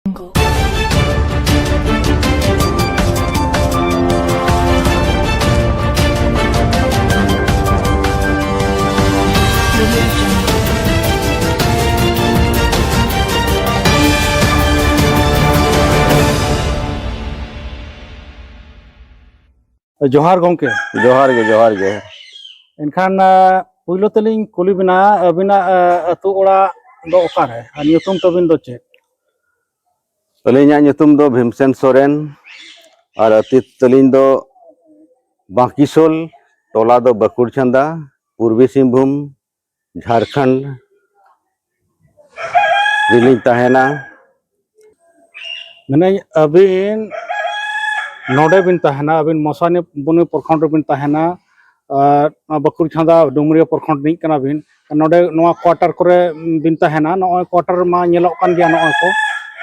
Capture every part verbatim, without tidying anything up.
ᱡᱚᱦᱟᱨ ᱜᱚᱢᱠᱮ᱾ ᱡᱚᱦᱟᱨ ᱜᱮ, ᱡᱚᱦᱟᱨ ᱜᱮ᱾ ᱮᱱᱠᱷᱟᱱ, ᱟ, ᱯᱩᱭᱞᱩ ᱛᱮᱞᱤᱧ ᱠᱩᱞᱤ ᱵᱮᱱᱟ, ᱟᱹᱵᱤᱱᱟᱜ, ᱟ, ᱟᱹᱛᱩ ᱚᱲᱟᱜ ᱫᱚ ᱚᱠᱟᱨᱮ ᱟᱨ ᱧᱩᱛᱩᱢ ᱛᱟᱹᱵᱤᱱ ᱫᱚ ᱪᱮᱫ? ᱟᱹᱞᱤᱧᱟᱜ ᱧᱩᱛᱩᱢ ᱫᱚ ᱵᱷᱤᱢᱥᱮᱱ ᱥᱚᱨᱮᱱ ᱟᱨ ᱟᱹᱛᱩ ᱛᱟᱹᱞᱤᱧ ᱫᱚ ᱵᱟᱸᱠᱤᱥᱳᱞ, ᱴᱚᱞᱟ ᱫᱚ ᱵᱟᱹᱠᱩᱲ ᱪᱷᱟᱸᱫᱟ, ᱯᱩᱨᱵᱤ ᱥᱤᱝᱵᱷᱩᱢ, ᱡᱷᱟᱲᱠᱷᱚᱸᱰ ᱨᱮᱞᱤᱧ ᱛᱟᱦᱮᱱᱟ᱾ ᱢᱮᱱᱟᱹᱧ, ᱟᱹᱵᱤᱱ ᱱᱚᱰᱮ ᱵᱤᱱ ᱛᱟᱦᱮᱱᱟ, ᱟᱹᱵᱤᱱ ᱢᱚᱥᱟᱱᱤ ᱵᱚᱱᱤ ᱯᱨᱚᱠᱷᱚᱸᱰ ᱨᱮᱵᱤᱱ ᱛᱟᱦᱮᱱᱟ, ᱟᱨ ᱱᱚᱣᱟ ᱵᱟᱹᱠᱩᱲ ᱪᱷᱟᱸᱫᱟ ᱰᱩᱢᱩᱨᱤᱭᱟᱹ ᱯᱨᱚᱠᱷᱚᱸᱰ ᱨᱤᱱᱤᱡ ᱠᱟᱱᱟ ᱵᱤᱱ᱾ ᱱᱚᱰᱮ ᱱᱚᱣᱟ quarter ᱠᱚᱨᱮ ᱵᱤᱱ ᱛᱟᱦᱮᱱᱟ᱾ ᱱᱚᱜᱼᱚᱭ quarter ᱢᱟ ᱧᱮᱞᱚᱜ ᱠᱟᱱ ᱜᱮᱭᱟ, ᱱᱚᱜᱼᱚᱭ ᱠᱚ,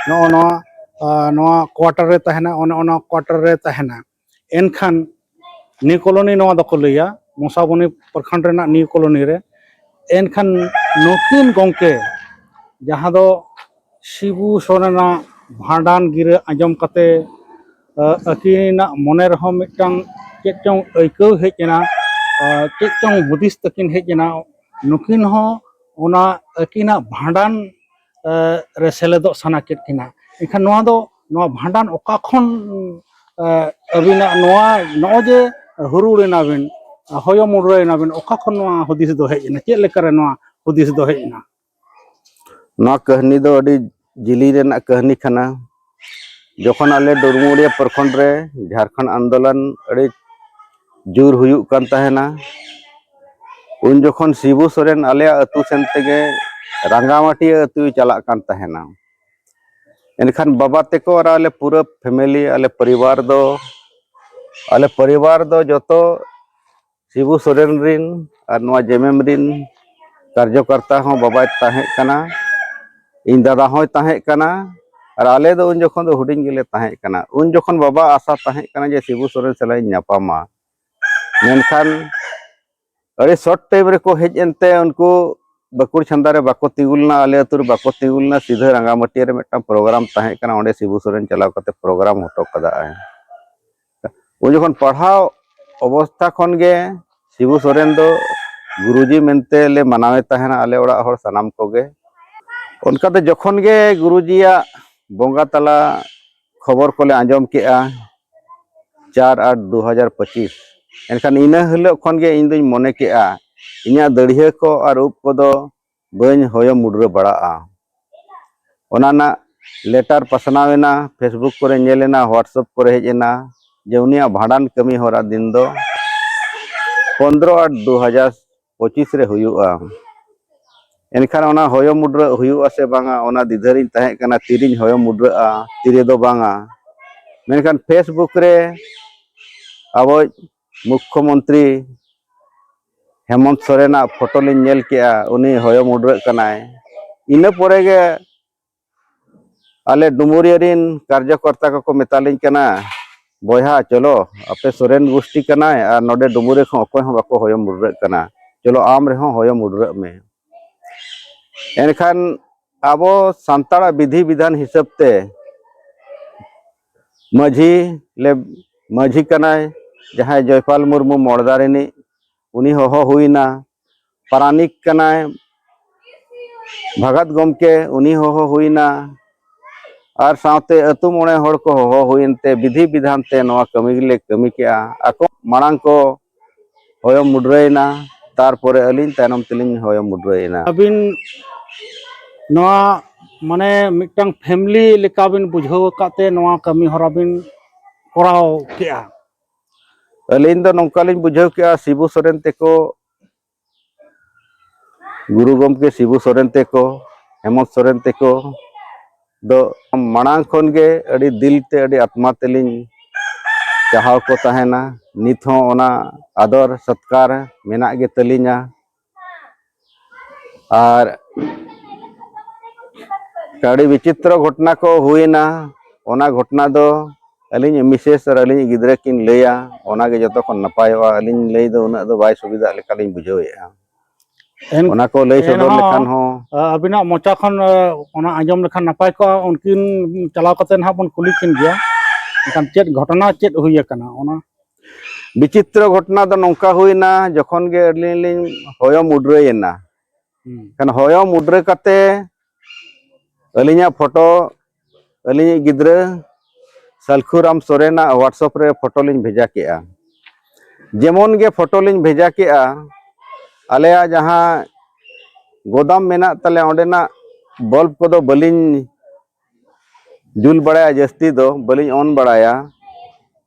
ᱱᱚᱜᱼᱚ ᱱᱚᱣᱟ, ᱟᱨ ᱱᱚᱣᱟ quarter ᱨᱮ ᱛᱟᱦᱮᱱᱟ, ᱚᱱᱮ ᱚᱱᱟ quarter ᱨᱮ ᱛᱟᱦᱮᱱᱟ᱾ ᱮᱱᱠᱷᱟᱱ ᱱᱤᱭᱩ ᱠᱚᱞᱚᱱᱤ ᱱᱚᱣᱟ ᱫᱚᱠᱚ ᱞᱟᱹᱭᱟ, ᱢᱚᱥᱟᱵᱚᱱᱤ ᱯᱨᱚᱠᱷᱚᱸᱰ ᱨᱮᱱᱟᱜ ᱱᱤᱭᱩ ᱠᱚᱞᱚᱱᱤ ᱨᱮ᱾ ᱮᱱᱠᱷᱟᱱ ᱱᱩᱠᱤᱱ ᱜᱚᱢᱠᱮ, ᱡᱟᱦᱟᱸ ᱫᱚ ᱥᱤᱵᱩ ᱥᱚᱨᱮᱱᱟᱜ ᱵᱷᱟᱸᱰᱟᱱ ᱜᱤᱨᱟᱹ ᱟᱸᱡᱚᱢ ᱠᱟᱛᱮ, ᱟ, ᱟᱹᱠᱤᱱᱟᱜ ᱢᱚᱱᱮ ᱨᱮᱦᱚᱸ ᱢᱤᱫᱴᱟᱝ ᱪᱮᱫ ᱪᱚᱝ ᱟᱹᱭᱠᱟᱹᱣ ᱦᱮᱡ ᱮᱱᱟ, ᱟ, ᱪᱮᱫ ᱪᱚᱝ ᱦᱩᱫᱤᱥ ᱛᱟᱹᱠᱤᱱ ᱦᱮᱡ ᱮᱱᱟ᱾ ᱱᱩᱠᱤᱱ ᱦᱚᱸ ᱚᱱᱟ ᱟᱹᱠᱤᱱᱟᱜ ᱵᱷᱟᱸᱰᱟᱱ, ᱟ, ᱨᱮ ᱥᱮᱞᱮᱫᱚᱜ ᱥᱟᱱᱟ ᱠᱮᱫ ᱠᱤᱱᱟ᱾ ᱮᱱᱠᱷᱟᱱ ᱱᱚᱣᱟ ᱫᱚ, ᱱᱚᱣᱟ ᱵᱷᱟᱸᱰᱟᱱ ᱚᱠᱟ ᱠᱷᱚᱱ, ᱟ, ᱟᱹᱵᱤᱱᱟᱜ ᱱᱚᱣᱟ, ᱱᱚᱜᱼᱚᱭ ᱡᱮ ᱦᱩᱨᱩᱲ ᱮᱱᱟᱵᱤᱱ, ᱦᱚᱭᱚ ᱢᱩᱰᱨᱟᱹᱭᱮᱱᱟᱵᱤᱱ, ᱚᱠᱟ ᱠᱷᱚᱱ ᱱᱚᱣᱟ ᱦᱩᱫᱤᱥ ᱫᱚ ᱦᱮᱡ ᱮᱱᱟ? ᱪᱮᱫ ᱞᱮᱠᱟᱨᱮ ᱱᱚᱣᱟ ᱦᱩᱫᱤᱥ ᱫᱚ ᱦᱮᱡ ᱮᱱᱟ? ᱱᱚᱣᱟ ᱠᱟᱹᱦᱱᱤ ᱫᱚ ᱟᱹᱰᱤ ᱡᱤᱞᱤᱧ ᱨᱮᱱᱟᱜ ᱠᱟᱹᱦᱱᱤ ᱠᱟᱱᱟ᱾ ᱡᱚᱠᱷᱚᱱ ᱟᱞᱮ ᱰᱩᱢᱩᱨᱤᱭᱟᱹ ᱯᱨᱚᱠᱷᱚᱸᱰ ᱨᱮ ᱡᱷᱟᱲᱠᱷᱚᱸᱰ ᱟᱱᱫᱳᱞᱚᱱ ᱟᱹᱰᱤ ᱡᱳᱨ ᱦᱩᱭᱩᱜ ᱠᱟᱱ ᱛᱟᱦᱮᱱᱟ, ᱩᱱ ᱡᱚᱠᱷᱚᱱ ᱥᱤᱵᱩ ᱥᱚᱨᱮᱱ ᱟᱞᱮᱭᱟᱜ ᱟᱹᱛᱩ ᱥᱮᱱ ᱛᱮᱜᱮ ᱨᱟᱸᱜᱟᱢᱟᱹᱴᱤᱭᱟᱹ ᱟᱹᱛᱩᱭ ᱪᱟᱞᱟᱜ ᱠᱟᱱ ᱛᱟᱦᱮᱱᱟ᱾ ᱮᱱᱠᱷᱟᱱ ᱵᱟᱵᱟ ᱛᱮᱠᱚ ᱟᱨ ᱟᱞᱮ ᱯᱩᱨᱟᱹ family, ᱟᱞᱮ ᱯᱚᱨᱤᱵᱟᱨ ᱫᱚ, ᱟᱞᱮ ᱯᱚᱨᱤᱵᱟᱨ ᱫᱚ ᱡᱚᱛᱚ ᱥᱤᱵᱩ ᱥᱚᱨᱮᱱ ᱨᱤᱱ ᱟᱨ ᱱᱚᱣᱟ ᱡᱮᱢᱮᱢ ᱨᱤᱱ ᱠᱟᱨᱡᱚᱠᱚᱨᱛᱟ ᱦᱚᱸ ᱵᱟᱵᱟᱭ ᱛᱟᱦᱮᱸ ᱠᱟᱱᱟ, ᱤᱧ ᱫᱟᱫᱟ ᱦᱚᱸᱭ ᱛᱟᱦᱮᱸ ᱠᱟᱱᱟ, ᱟᱨ ᱟᱞᱮ ᱫᱚ ᱩᱱ ᱡᱚᱠᱷᱚᱱ ᱫᱚ ᱦᱩᱰᱤᱧ ᱜᱮᱞᱮ ᱛᱟᱦᱮᱸ ᱠᱟᱱᱟ᱾ ᱩᱱ ᱡᱚᱠᱷᱚᱱ ᱵᱟᱵᱟ ᱟᱥᱟ ᱛᱟᱦᱮᱸ ᱠᱟᱱᱟ ᱡᱮ ᱥᱤᱵᱩ ᱥᱚᱨᱮᱱ ᱥᱟᱞᱟᱜ ᱤᱧ ᱧᱟᱯᱟᱢᱟ, ᱢᱮᱱᱠᱷᱟᱱ ᱟᱹᱰᱤ short time ᱨᱮᱠᱚ ᱦᱮᱡ ᱮᱱᱛᱮ ᱩᱱᱠᱩ ᱵᱟᱸᱠᱩᱲ ᱪᱷᱟᱸᱫᱟ ᱨᱮ ᱵᱟᱠᱚ ᱛᱤᱸᱜᱩ ᱞᱮᱱᱟ, ᱟᱞᱮ ᱟᱹᱛᱩ ᱨᱮ ᱵᱟᱠᱚ ᱛᱤᱸᱜᱩ ᱞᱮᱱᱟ, ᱥᱤᱫᱷᱟᱹ ᱨᱟᱸᱜᱟᱢᱟᱹᱴᱤᱭᱟᱹ ᱨᱮ ᱢᱤᱫᱴᱟᱝ ᱯᱨᱳᱜᱨᱟᱢ ᱛᱟᱦᱮᱸ ᱠᱟᱱᱟ, ᱚᱸᱰᱮ ᱥᱤᱵᱩ ᱥᱚᱨᱮᱱ ᱪᱟᱞᱟᱣ ᱠᱟᱛᱮ ᱯᱨᱳᱜᱨᱟᱢ ᱦᱚᱴᱚ ᱠᱟᱫᱟᱭ᱾ ᱩᱱ ᱡᱚᱠᱷᱚᱱ ᱯᱟᱲᱦᱟᱣ ᱚᱵᱚᱥᱛᱷᱟ ᱠᱷᱚᱱ ᱜᱮ ᱥᱤᱵᱩ ᱥᱚᱨᱮᱱ ᱫᱚ ᱜᱩᱨᱩᱡᱤ ᱢᱮᱱᱛᱮ ᱞᱮ ᱢᱟᱱᱟᱣᱮ ᱛᱟᱦᱮᱱᱟ ᱟᱞᱮ ᱚᱲᱟᱜ ᱦᱚᱲ ᱥᱟᱱᱟᱢ ᱠᱚᱜᱮ᱾ ᱚᱱᱠᱟᱛᱮ ᱡᱚᱠᱷᱚᱱ ᱜᱮ ᱜᱩᱨᱩᱡᱤᱭᱟᱜ ᱵᱚᱸᱜᱟ ᱛᱟᱞᱟ ᱠᱷᱚᱵᱚᱨ ᱠᱚᱞᱮ ᱟᱸᱡᱚᱢ ᱠᱮᱜᱼᱟ, ᱪᱟᱨ ᱟᱴ ᱫᱩ ᱦᱟᱡᱟᱨ ᱯᱚᱸᱪᱤᱥ, ᱮᱱᱠᱷᱟᱱ ᱤᱱᱟᱹ ᱦᱤᱞᱳᱜ ᱠᱷᱚᱱ ᱜᱮ ᱤᱧ ᱫᱩᱧ ᱢᱚᱱᱮ ᱠᱮᱜᱼᱟ, ᱤᱧᱟᱹᱜ ᱫᱟᱹᱲᱦᱤᱭᱟᱹ ᱠᱚ ᱟᱨ ᱩᱵ ᱠᱚᱫᱚ ᱵᱟᱹᱧ ᱦᱚᱭᱚ ᱢᱩᱰᱨᱟᱹ ᱵᱟᱲᱟᱜᱼᱟ᱾ ᱚᱱᱟ ᱨᱮᱱᱟᱜ ᱞᱮᱴᱟᱨ ᱯᱟᱥᱱᱟᱣ ᱮᱱᱟ, ᱯᱷᱮᱥᱵᱩᱠ ᱠᱚᱨᱮ ᱧᱮᱞ ᱮᱱᱟ, ᱦᱳᱣᱟᱴᱥᱮᱯ ᱠᱚᱨᱮ ᱦᱮᱡ ᱮᱱᱟ ᱡᱮ ᱩᱱᱤᱭᱟᱜ ᱵᱷᱟᱸᱰᱟᱱ ᱠᱟᱹᱢᱤ ᱦᱚᱨᱟ ᱫᱤᱱ ᱫᱚ ᱯᱚᱱᱫᱽᱨᱚ ᱟᱴ ᱫᱩ ᱦᱟᱡᱟᱨ ᱯᱚᱸᱪᱤᱥ ᱨᱮ ᱦᱩᱭᱩᱜᱼᱟ᱾ ᱮᱱᱠᱷᱟᱱ ᱚᱱᱟ ᱦᱚᱭᱚ ᱢᱩᱰᱨᱟᱹᱜ ᱦᱩᱭᱩᱜᱼᱟ ᱥᱮ ᱵᱟᱝᱟ, ᱚᱱᱟ ᱫᱤᱫᱷᱟᱹ ᱨᱤᱧ ᱛᱟᱦᱮᱸ ᱠᱟᱱᱟ, ᱛᱤᱨᱤᱧ ᱦᱚᱭᱚ ᱢᱩᱰᱨᱟᱹᱜᱼᱟ, ᱛᱤᱨᱮ ᱫᱚ ᱵᱟᱝᱟ᱾ ᱢᱮᱱᱠᱷᱟᱱ ᱯᱷᱮᱥᱵᱩᱠ ᱨᱮ ᱟᱵᱚ ᱢᱩᱠᱠᱷᱚ ᱢᱚᱱᱛᱨᱤ ᱦᱮᱢᱚᱱᱛ ᱥᱚᱨᱮᱱᱟᱜ ᱯᱷᱳᱴᱳ ᱞᱤᱧ ᱧᱮᱞ ᱠᱮᱜᱼᱟ, ᱩᱱᱤ ᱦᱚᱭᱚ ᱢᱩᱰᱨᱟᱹᱜ ᱠᱟᱱᱟᱭ᱾ ᱤᱱᱟᱹ ᱯᱚᱨᱮ ᱜᱮ ᱟᱞᱮ ᱰᱩᱢᱩᱨᱤᱭᱟᱹ ᱨᱤᱱ ᱠᱟᱨᱡᱚᱠᱚᱨᱛᱟ ᱠᱚᱠᱚ ᱢᱮᱛᱟᱞᱤᱧ ᱠᱟᱱᱟ, "ᱵᱚᱭᱦᱟ, ᱪᱚᱞᱚ, ᱟᱯᱮ ᱥᱚᱨᱮᱱ ᱜᱩᱥᱴᱤ ᱠᱟᱱᱟᱭ ᱟᱨ ᱱᱚᱰᱮ ᱰᱩᱢᱩᱨᱤᱭᱟᱹ ᱠᱷᱚᱱ ᱚᱠᱚᱭ ᱦᱚᱸ ᱵᱟᱠᱚ ᱦᱚᱭᱚ ᱢᱩᱰᱨᱟᱹᱜ ᱠᱟᱱᱟ, ᱪᱚᱞᱚ ᱟᱢ ᱨᱮᱦᱚᱸ ᱦᱚᱭᱚ ᱢᱩᱰᱨᱟᱹᱜ ᱢᱮ᱾" ᱮᱱᱠᱷᱟᱱ ᱟᱵᱚ ᱥᱟᱱᱛᱟᱲᱟᱜ ᱵᱤᱫᱷᱤ ᱵᱤᱫᱷᱟᱱ ᱦᱤᱥᱟᱹᱵ ᱛᱮ ᱢᱟᱹᱡᱷᱤ ᱞᱮ, ᱢᱟᱹᱡᱷᱤ ᱠᱟᱱᱟᱭ ᱡᱟᱦᱟᱸᱭ ᱡᱚᱭᱯᱟᱞ ᱢᱩᱨᱢᱩ ᱢᱚᱲᱫᱟ ᱨᱤᱱᱤᱡ, ᱩᱱᱤ ᱦᱚᱦᱚ ᱦᱩᱭᱱᱟ᱾ ᱯᱟᱨᱟᱱᱤᱠ ᱠᱟᱱᱟᱭ ᱵᱷᱟᱜᱟᱛ ᱜᱚᱢᱠᱮ, ᱩᱱᱤ ᱦᱚᱦᱚ ᱦᱩᱭᱱᱟ᱾ ᱟᱨ ᱥᱟᱶᱛᱮ ᱟᱹᱛᱩ ᱢᱚᱬᱮ ᱦᱚᱲ ᱠᱚ ᱦᱚᱦᱚ ᱦᱩᱭᱮᱱ ᱛᱮ ᱵᱤᱫᱷᱤ ᱵᱤᱫᱷᱟᱱ ᱛᱮ ᱱᱚᱣᱟ ᱠᱟᱹᱢᱤ ᱜᱮᱞᱮ ᱠᱟᱹᱢᱤ ᱠᱮᱜᱼᱟ᱾ ᱟᱠᱚ ᱢᱟᱲᱟᱝ ᱠᱚ ᱦᱚᱭᱚ ᱢᱩᱰᱨᱟᱹᱭᱮᱱᱟ, ᱛᱟᱨᱯᱚᱨᱮ ᱟᱹᱞᱤᱧ ᱛᱟᱭᱱᱚᱢ ᱛᱮᱞᱤᱧ ᱦᱚᱭᱚ ᱢᱩᱰᱨᱟᱹᱭᱮᱱᱟ᱾ ᱟᱹᱵᱤᱱ ᱱᱚᱣᱟ ᱢᱟᱱᱮ ᱢᱤᱫᱴᱟᱝ ᱯᱷᱮᱢᱤᱞᱤ ᱞᱮᱠᱟ ᱵᱤᱱ ᱵᱩᱡᱷᱟᱹᱣ ᱟᱠᱟᱫ ᱛᱮ ᱱᱚᱣᱟ ᱠᱟᱹᱢᱤ ᱦᱚᱨᱟ ᱵᱤᱱ ᱠᱚᱨᱟᱣ ᱠᱮᱜᱼᱟ? ᱟᱹᱞᱤᱧ ᱫᱚ ᱱᱚᱝᱠᱟ ᱞᱤᱧ ᱵᱩᱡᱷᱟᱹᱣ ᱠᱮᱜᱼᱟ, ᱥᱤᱵᱩ ᱥᱚᱨᱮᱱ ᱛᱮᱠᱚ, ᱜᱩᱨᱩ ᱜᱚᱢᱠᱮ ᱥᱤᱵᱩ ᱥᱚᱨᱮᱱ ᱛᱮᱠᱚ, ᱦᱮᱢᱚᱱᱛ ᱥᱚᱨᱮᱱ ᱛᱮᱠᱚ ᱫᱚ ᱢᱟᱲᱟᱝ ᱠᱷᱚᱱ ᱜᱮ ᱟᱹᱰᱤ ᱫᱤᱞ ᱛᱮ, ᱟᱹᱰᱤ ᱟᱛᱢᱟ ᱛᱮᱞᱤᱧ ᱪᱟᱦᱟᱣ ᱠᱚ ᱛᱟᱦᱮᱱᱟ᱾ ᱱᱤᱛ ᱦᱚᱸ ᱚᱱᱟ ᱟᱫᱚᱨ ᱥᱚᱛᱠᱟᱨ ᱢᱮᱱᱟᱜ ᱜᱮ ᱛᱟᱹᱞᱤᱧᱟ᱾ ᱟᱨ ᱟᱹᱰᱤ ᱵᱤᱪᱤᱛᱨᱚ ᱜᱷᱚᱴᱚᱱᱟ ᱠᱚ ᱦᱩᱭᱮᱱᱟ᱾ ᱚᱱᱟ ᱜᱷᱚᱴᱚᱱᱟ ᱫᱚ ᱟᱹᱞᱤᱧ ᱢᱤᱥᱮᱥ ᱟᱨ ᱟᱹᱞᱤᱧ ᱜᱤᱫᱽᱨᱟᱹ ᱠᱤᱱ ᱞᱟᱹᱭᱟ, ᱚᱱᱟᱜᱮ ᱡᱚᱛᱚ ᱠᱷᱚᱱ ᱱᱟᱯᱟᱭᱚᱜᱼᱟ᱾ ᱟᱹᱞᱤᱧ ᱞᱟᱹᱭ ᱫᱚ ᱩᱱᱟᱹᱜ ᱫᱚ ᱵᱟᱭ ᱥᱩᱵᱤᱫᱷᱟᱜ ᱞᱮᱠᱟᱞᱤᱧ ᱵᱩᱡᱷᱟᱹᱣᱮᱫᱼᱟ᱾ ᱮᱱ- ᱚᱱᱟ ᱠᱚ ᱞᱟᱹᱭ ᱥᱚᱫᱚᱨ ᱮᱱᱦᱚᱸ, ᱞᱮᱠᱷᱟᱱ ᱦᱚᱸ᱾ ᱟ, ᱟᱹᱵᱤᱱᱟᱜ ᱢᱚᱪᱟ ᱠᱷᱚᱱ, ᱟ, ᱚᱱᱟ ᱟᱸᱡᱚᱢ ᱞᱮᱠᱷᱟᱱ ᱱᱟᱯᱟᱭ ᱠᱚᱜᱼᱟ᱾ ᱩᱱᱠᱤᱱ ᱪᱟᱞᱟᱣ ᱠᱟᱛᱮ ᱱᱟᱦᱟᱜ ᱵᱚᱱ ᱠᱩᱞᱤ ᱠᱤᱱ ᱜᱮᱭᱟ᱾ ᱮᱱᱠᱷᱟᱱ ᱪᱮᱫ ᱜᱷᱚᱴᱚᱱᱟ ᱪᱮᱫ ᱦᱩᱭ ᱟᱠᱟᱱᱟ ᱚᱱᱟ? ᱵᱤᱪᱤᱛᱨᱚ ᱜᱷᱚᱴᱚᱱᱟ ᱫᱚ ᱱᱚᱝᱠᱟ ᱦᱩᱭᱱᱟ, ᱡᱚᱠᱷᱚᱱ ᱜᱮ ᱟᱹᱞᱤᱧ ᱞᱤᱧ ᱦᱚᱭᱚ ᱢᱩᱰᱨᱟᱹᱭᱮᱱᱟ, ᱦᱩᱸ᱾ ᱠᱷᱟᱱ ᱦᱚᱭᱚ ᱢᱩᱰᱨᱟᱹ ᱠᱟᱛᱮ ᱟᱹᱞᱤᱧᱟᱜ ᱯᱷᱳᱴᱳ, ᱟᱹᱞᱤᱧᱤᱡ ᱜᱤᱫᱽᱨᱟᱹ ᱥᱟᱞᱠᱷᱩᱨᱟᱢ ᱥᱚᱨᱮᱱᱟᱜ WhatsApp ᱨᱮ ᱯᱷᱳᱴᱳ ᱞᱤᱧ ᱵᱷᱮᱡᱟ ᱠᱮᱜᱼᱟ᱾ ᱡᱮᱢᱚᱱ ᱜᱮ ᱯᱷᱳᱴᱳ ᱞᱤᱧ ᱵᱷᱮᱡᱟ ᱠᱮᱜᱼᱟ, ᱟᱞᱮᱭᱟᱜ ᱡᱟᱦᱟᱸ ᱜᱚᱫᱟᱢ ᱢᱮᱱᱟᱜ ᱛᱟᱞᱮᱭᱟ, ᱚᱸᱰᱮᱱᱟᱜ ᱵᱚᱞᱵ ᱠᱚᱫᱚ ᱵᱟᱹᱞᱤᱧ ᱡᱩᱞ ᱵᱟᱲᱟᱭᱟ, ᱡᱟᱹᱥᱛᱤ ᱫᱚ ᱵᱟᱹᱞᱤᱧ ᱚᱱ ᱵᱟᱲᱟᱭᱟ᱾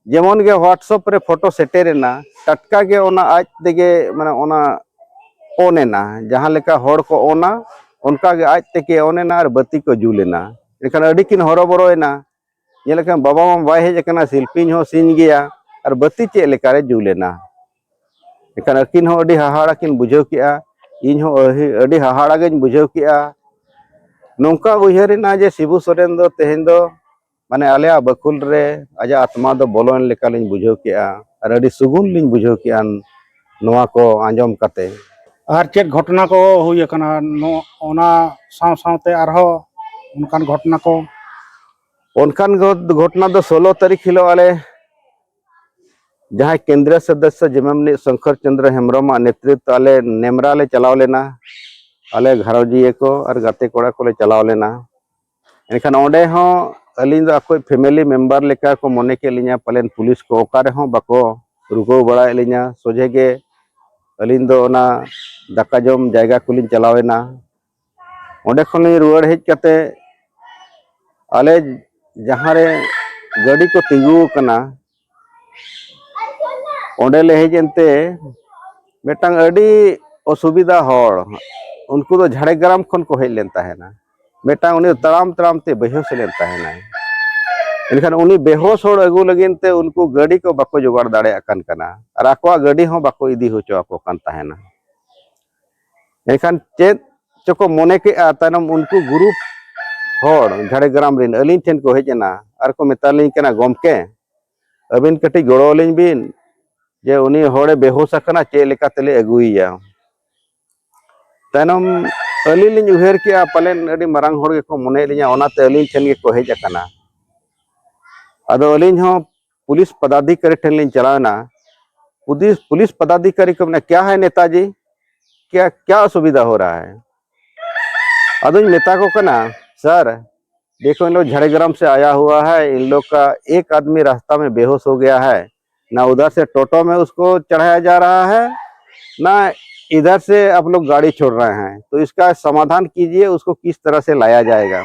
ᱡᱮᱢᱚᱱ ᱜᱮ WhatsApp ᱨᱮ ᱯᱷᱳᱴᱳ ᱥᱮᱴᱮᱨᱮᱱᱟ, ᱴᱟᱴᱠᱟ ᱜᱮ ᱚᱱᱟ ᱟᱡ ᱛᱮᱜᱮ, ᱢᱟᱱᱮ, ᱚᱱᱟ ᱚᱱ ᱮᱱᱟ᱾ ᱡᱟᱦᱟᱸ ᱞᱮᱠᱟ ᱦᱚᱲ ᱠᱚ ᱚᱱᱟ, ᱚᱱᱠᱟ ᱜᱮ ᱟᱡ ᱛᱮᱜᱮ ᱚᱱ ᱮᱱᱟ ᱟᱨ ᱵᱟᱹᱛᱤ ᱠᱚ ᱡᱩᱞ ᱮᱱᱟ᱾ ᱮᱱᱠᱷᱟᱱ ᱟᱹᱰᱤ ᱠᱤᱱ ᱦᱚᱨᱚᱵᱚᱨᱚᱭᱮᱱᱟ᱾ ᱧᱮᱞ ᱞᱮᱠᱷᱟᱱ ᱵᱟᱵᱟ ᱢᱟ ᱵᱟᱭ ᱦᱮᱡ ᱟᱠᱟᱱᱟ, ᱥᱤᱞᱯᱤᱧ ᱦᱚᱸ ᱥᱤᱧ ᱜᱮᱭᱟ, ᱟᱨ ᱵᱟᱹᱛᱤ ᱪᱮᱫ ᱞᱮᱠᱟᱨᱮ ᱡᱩᱞ ᱮᱱᱟ? ᱮᱱᱠᱷᱟᱱ ᱟᱹᱠᱤᱱ ᱦᱚᱸ ᱟᱹᱰᱤ ᱦᱟᱦᱟᱲᱟ ᱠᱤᱱ ᱵᱩᱡᱷᱟᱹᱣ ᱠᱮᱜᱼᱟ, ᱤᱧ ᱦᱚᱸ ᱟᱹᱦᱤ-, ᱟᱹᱰᱤ ᱦᱟᱦᱟᱲᱟ ᱜᱤᱧ ᱵᱩᱡᱷᱟᱹᱣ ᱠᱮᱜᱼᱟ᱾ ᱱᱚᱝᱠᱟ ᱩᱭᱦᱟᱹᱨ ᱮᱱᱟ ᱡᱮ ᱥᱤᱵᱩ ᱥᱚᱨᱮᱱ ᱫᱚ ᱛᱮᱦᱮᱧ ᱫᱚ, ᱢᱟᱱᱮ, ᱟᱞᱮᱭᱟᱜ ᱵᱟᱹᱠᱷᱩᱞ ᱨᱮ ᱟᱡᱟᱜ ᱟᱛᱢᱟ ᱫᱚ ᱵᱚᱞᱚᱭᱮᱱ ᱞᱮᱠᱟᱞᱤᱧ ᱵᱩᱡᱷᱟᱹᱣ ᱠᱮᱜᱼᱟ ᱟᱨ ᱟᱹᱰᱤ ᱥᱩᱜᱩᱱ ᱞᱤᱧ ᱵᱩᱡᱷᱟᱹᱣ ᱠᱮᱜᱼᱟ ᱱᱚᱣᱟ ᱠᱚ ᱟᱸᱡᱚᱢ ᱠᱟᱛᱮ᱾ ᱟᱨ ᱪᱮᱫ ᱜᱷᱚᱴᱚᱱᱟ ᱠᱚ ᱦᱩᱭ ᱟᱠᱟᱱᱟ ᱱᱚ-, ᱚᱱᱟ ᱥᱟᱶ ᱥᱟᱶᱛᱮ ᱟᱨᱦᱚᱸ ᱚᱱᱠᱟᱱ ᱜᱷᱚᱴᱚᱱᱟ ᱠᱚ? ᱚᱱᱠᱟᱱ ᱜᱷᱚ-, ᱜᱷᱚᱴᱚᱱᱟ ᱫᱚ ᱥᱳᱞᱳ ᱛᱟᱹᱨᱤᱠᱷ ᱦᱤᱞᱳᱜ ᱟᱞᱮ ᱡᱟᱦᱟᱸᱭ ᱠᱮᱱᱫᱨᱤᱭᱚ ᱥᱚᱫᱚᱥᱥᱚ ᱡᱮᱢᱟᱢ ᱨᱤᱱᱤᱡ ᱥᱚᱝᱠᱚᱨ ᱪᱚᱸᱫᱽᱨᱚ ᱦᱮᱢᱵᱨᱚᱢᱟᱜ ᱱᱮᱛᱨᱤᱛᱵ ᱟᱞᱮ ᱱᱮᱢᱨᱟ ᱞᱮ ᱪᱟᱞᱟᱣ ᱞᱮᱱᱟ᱾ ᱟᱞᱮ ᱜᱷᱟᱨᱚᱸᱡᱤᱭᱟᱹ ᱠᱚ ᱟᱨ ᱜᱟᱛᱮ ᱠᱚᱲᱟ ᱠᱚᱞᱮ ᱪᱟᱞᱟᱣ ᱞᱮᱱᱟ᱾ ᱮᱱᱠᱷᱟᱱ ᱚᱸᱰᱮ ᱦᱚᱸ ᱟᱹᱞᱤᱧ ᱫᱚ ᱟᱠᱚᱭᱤᱡ family member ᱞᱮᱠᱟ ᱠᱚ ᱢᱚᱱᱮ ᱠᱮᱫ ᱞᱤᱧᱟ, ᱯᱟᱞᱮᱱ ᱯᱩᱞᱤᱥ ᱠᱚ ᱚᱠᱟ ᱨᱮᱦᱚᱸ ᱵᱟᱠᱚ ᱨᱩᱠᱟᱹᱣ ᱵᱟᱲᱟᱭᱮᱫ ᱞᱤᱧᱟ᱾ ᱥᱚᱡᱷᱮ ᱜᱮ ᱟᱹᱞᱤᱧ ᱫᱚ ᱚᱱᱟ ᱫᱟᱠᱟ ᱡᱚᱢ ᱡᱟᱭᱜᱟ ᱠᱚᱞᱤᱧ ᱪᱟᱞᱟᱣ ᱮᱱᱟ᱾ ᱚᱸᱰᱮ ᱠᱷᱚᱱ ᱞᱤᱧ ᱨᱩᱣᱟᱹᱲ ᱦᱮᱡ ᱠᱟᱛᱮ ᱟᱞᱮ ᱡᱟᱦᱟᱸ ᱨᱮ ᱜᱟᱹᱰᱤ ᱠᱚ ᱛᱤᱸᱜᱩ ᱟᱠᱟᱱᱟ, ᱚᱸᱰᱮ ᱞᱮ ᱦᱮᱡ ᱮᱱᱛᱮ ᱢᱤᱫᱴᱟᱝ ᱟᱹᱰᱤ ᱚᱥᱩᱵᱤᱫᱷᱟ ᱦᱚᱲ, ᱩᱱᱠᱩ ᱫᱚ ᱡᱷᱟᱲᱜᱨᱟᱢ ᱠᱷᱚᱱ ᱠᱚ ᱦᱮᱡ ᱞᱮᱱ ᱛᱟᱦᱮᱱᱟ᱾ ᱢᱤᱫᱴᱟᱝ ᱩᱱᱤ ᱛᱟᱲᱟᱢ ᱛᱟᱲᱟᱢ ᱛᱮ ᱵᱮᱦᱳᱥ ᱞᱮᱱ ᱛᱟᱦᱮᱱᱟᱭ᱾ ᱮᱱᱠᱷᱟᱱ ᱩᱱᱤ ᱵᱮᱦᱳᱥ ᱦᱚᱲ ᱟᱹᱜᱩ ᱞᱟᱹᱜᱤᱫ ᱛᱮ ᱩᱱᱠᱩ ᱜᱟᱹᱰᱤ ᱠᱚ ᱵᱟᱠᱚ ᱡᱳᱜᱟᱲ ᱫᱟᱲᱮᱭᱟᱜ ᱠᱟᱱ ᱠᱟᱱᱟ ᱟᱨ ᱟᱠᱚᱣᱟᱜ ᱜᱟᱹᱰᱤ ᱦᱚᱸ ᱵᱟᱠᱚ ᱤᱫᱤ ᱦᱚᱪᱚ ᱟᱠᱚ ᱠᱟᱱ ᱛᱟᱦᱮᱱᱟ᱾ ᱮᱱᱠᱷᱟᱱ ᱪᱮᱫ ᱪᱚᱠᱚ ᱢᱚᱱᱮ ᱠᱮᱜᱼᱟ, ᱛᱟᱭᱱᱚᱢ ᱩᱱᱠᱩ group ᱦᱚᱲ ᱡᱷᱟᱲᱜᱨᱟᱢ ᱨᱮᱱ ᱟᱹᱞᱤᱧ ᱴᱷᱮᱱ ᱠᱚ ᱦᱮᱡ ᱮᱱᱟ ᱟᱨ ᱠᱚ ᱢᱮᱛᱟᱞᱤᱧ ᱠᱟᱱᱟ, "ᱜᱚᱢᱠᱮ, ᱟᱹᱵᱤᱱ ᱠᱟᱹᱴᱤᱡ ᱜᱚᱲᱚ ᱟᱹᱞᱤᱧ ᱵᱤᱱ ᱡᱮ ᱩᱱᱤ ᱦᱚᱲᱮ ᱵᱮᱦᱳᱥ ᱟᱠᱟᱱᱟ, ᱪᱮᱫ ᱞᱮᱠᱟ ᱛᱮᱞᱮ ᱟᱹᱜᱩᱭᱮᱭᱟ?" ᱛᱟᱭᱱᱚᱢ ᱟᱹᱞᱤᱧ ᱞᱤᱧ ᱩᱭᱦᱟᱹᱨ ᱠᱮᱜᱼᱟ, ᱯᱟᱞᱮᱱ ᱟᱹᱰᱤ ᱢᱟᱨᱟᱝ ᱦᱚᱲ ᱜᱮᱠᱚ ᱢᱚᱱᱮᱭᱮᱫ ᱞᱤᱧᱟ, ᱚᱱᱟᱛᱮ ᱟᱹᱞᱤᱧ ᱴᱷᱮᱱ ᱜᱮᱠᱚ ᱦᱮᱡ ᱟᱠᱟᱱᱟ᱾ ᱟᱫᱚ ᱟᱹᱞᱤᱧ ᱦᱚᱸ ᱯᱩᱞᱤᱥ ᱯᱚᱫᱟᱫᱷᱤᱠᱟᱨᱤ ᱴᱷᱮᱱ ᱞᱤᱧ ᱪᱟᱞᱟᱣ ᱮᱱᱟ᱾ ᱯᱩᱞᱤᱥ ᱯᱩᱞᱤᱥ ᱯᱚᱫᱟᱫᱷᱤᱠᱟᱨᱤ ᱠᱚ ᱢᱮᱱᱟ, "ᱠᱭᱟ ᱦᱟᱭ ᱱᱮᱛᱟᱡᱤ, ᱠᱭᱟ ᱠᱭᱟ ᱚᱥᱩᱵᱤᱫᱷᱟ ᱦᱳ ᱨᱟᱦᱟ ᱦᱟᱭ?" ᱟᱫᱚᱧ ᱢᱮᱛᱟ ᱠᱚ ᱠᱟᱱᱟ, "ᱥᱟᱨ, ᱫᱮᱠᱷᱳ, ᱤᱱ ᱞᱳᱜ ᱡᱷᱟᱲᱜᱨᱟᱢ ᱥᱮ ᱟᱭᱟ ᱦᱩᱣᱟ ᱦᱟᱭ, ᱤᱱ ᱞᱳᱜ ᱠᱟ ᱮᱠ ᱟᱫᱢᱤ ᱨᱟᱥᱛᱟ ᱢᱮ ᱵᱮᱦᱳᱥ ᱦᱳ ᱜᱟᱭᱟ ᱦᱟᱭ, ᱱᱟ ᱩᱫᱷᱟᱨ ᱥᱮ ᱴᱳᱴᱳ ᱢᱮ ᱩᱥᱠᱳ ᱪᱟᱲᱷᱟᱭᱟ ᱡᱟ ᱨᱟᱦᱟ ᱦᱟᱭ, ᱱᱟ ᱤᱫᱷᱟᱨ ᱥᱮ ᱟᱯ ᱞᱳᱜ ᱜᱟᱲᱤ ᱪᱷᱳᱲ ᱨᱟᱦᱮ ᱦᱟᱭ, ᱛᱚ ᱤᱥᱠᱟ ᱥᱟᱢᱟᱫᱷᱟᱱ ᱠᱤᱡᱤᱭᱮ, ᱩᱥᱠᱳ ᱠᱤᱥ ᱛᱟᱨᱟᱦ ᱥᱮ ᱞᱟᱭᱟ ᱡᱟᱭᱮᱜᱟ?"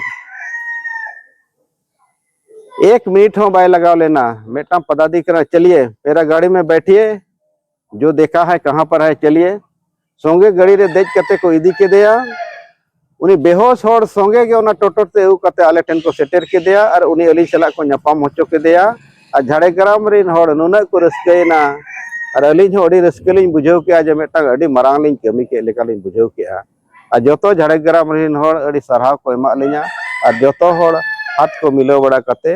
ᱮᱠ ᱢᱤᱱᱤᱴ ᱦᱚᱸ ᱵᱟᱭ ᱞᱟᱜᱟᱣ ᱞᱮᱱᱟ, ᱢᱤᱫᱴᱟᱝ ᱯᱚᱫᱟᱫᱷᱤᱠᱟᱨᱤ, "ᱪᱟᱞᱤᱭᱮ, ᱢᱮᱨᱟ ᱜᱟᱲᱤ ᱢᱮ ᱵᱮᱴᱷᱤᱭᱮ, ᱡᱳ ᱫᱮᱠᱷᱟ ᱦᱟᱭ ᱠᱟᱦᱟᱸ ᱯᱟᱨ ᱦᱟᱭ, ᱪᱟᱞᱤᱭᱮ᱾" ᱥᱚᱸᱜᱮ ᱜᱟᱹᱰᱤ ᱨᱮ ᱫᱮᱡ ᱠᱟᱛᱮ ᱠᱚ ᱤᱫᱤ ᱠᱮᱫᱮᱭᱟ᱾ ᱩᱱᱤ ᱵᱮᱦᱳᱥ ᱦᱚᱲ ᱥᱚᱸᱜᱮ ᱜᱮ ᱚᱱᱟ ᱴᱳᱴᱳ ᱛᱮ ᱟᱹᱜᱩ ᱠᱟᱛᱮ ᱟᱞᱮ ᱴᱷᱮᱱ ᱠᱚ ᱥᱮᱴᱮᱨ ᱠᱮᱫᱮᱭᱟ ᱟᱨ ᱩᱱᱤ ᱟᱹᱞᱤᱧ ᱥᱟᱞᱟᱜ ᱠᱚ ᱧᱟᱯᱟᱢ ᱦᱚᱪᱚ ᱠᱮᱫᱮᱭᱟ᱾ ᱟᱨ ᱡᱷᱟᱲᱜᱨᱟᱢ ᱨᱮᱱ ᱦᱚᱲ ᱱᱩᱱᱟᱹᱜ ᱠᱚ ᱨᱟᱹᱥᱠᱟᱹᱭᱮᱱᱟ ᱟᱨ ᱟᱹᱞᱤᱧ ᱦᱚᱸ ᱟᱹᱰᱤ ᱨᱟᱹᱥᱠᱟᱹ ᱞᱤᱧ ᱵᱩᱡᱷᱟᱹᱣ ᱠᱮᱜᱼᱟ ᱡᱮ ᱢᱤᱫᱴᱟᱝ ᱟᱹᱰᱤ ᱢᱟᱨᱟᱝ ᱞᱤᱧ ᱠᱟᱹᱢᱤ ᱠᱮᱫ ᱞᱮᱠᱟ ᱞᱤᱧ ᱵᱩᱡᱷᱟᱹᱣ ᱠᱮᱜᱼᱟ᱾ ᱟᱨ ᱡᱚᱛᱚ ᱡᱷᱟᱲᱜᱨᱟᱢ ᱨᱮᱱ ᱦᱚᱲ ᱟᱹᱰᱤ ᱥᱟᱨᱦᱟᱣ ᱠᱚ ᱮᱢᱟᱜ ᱞᱤᱧᱟ᱾ ᱟᱨ ᱡᱚᱛᱚ ᱦᱚᱲ ᱦᱟᱛ ᱠᱚ ᱢᱤᱞᱟᱹᱣ ᱵᱟᱲᱟ ᱠᱟᱛᱮ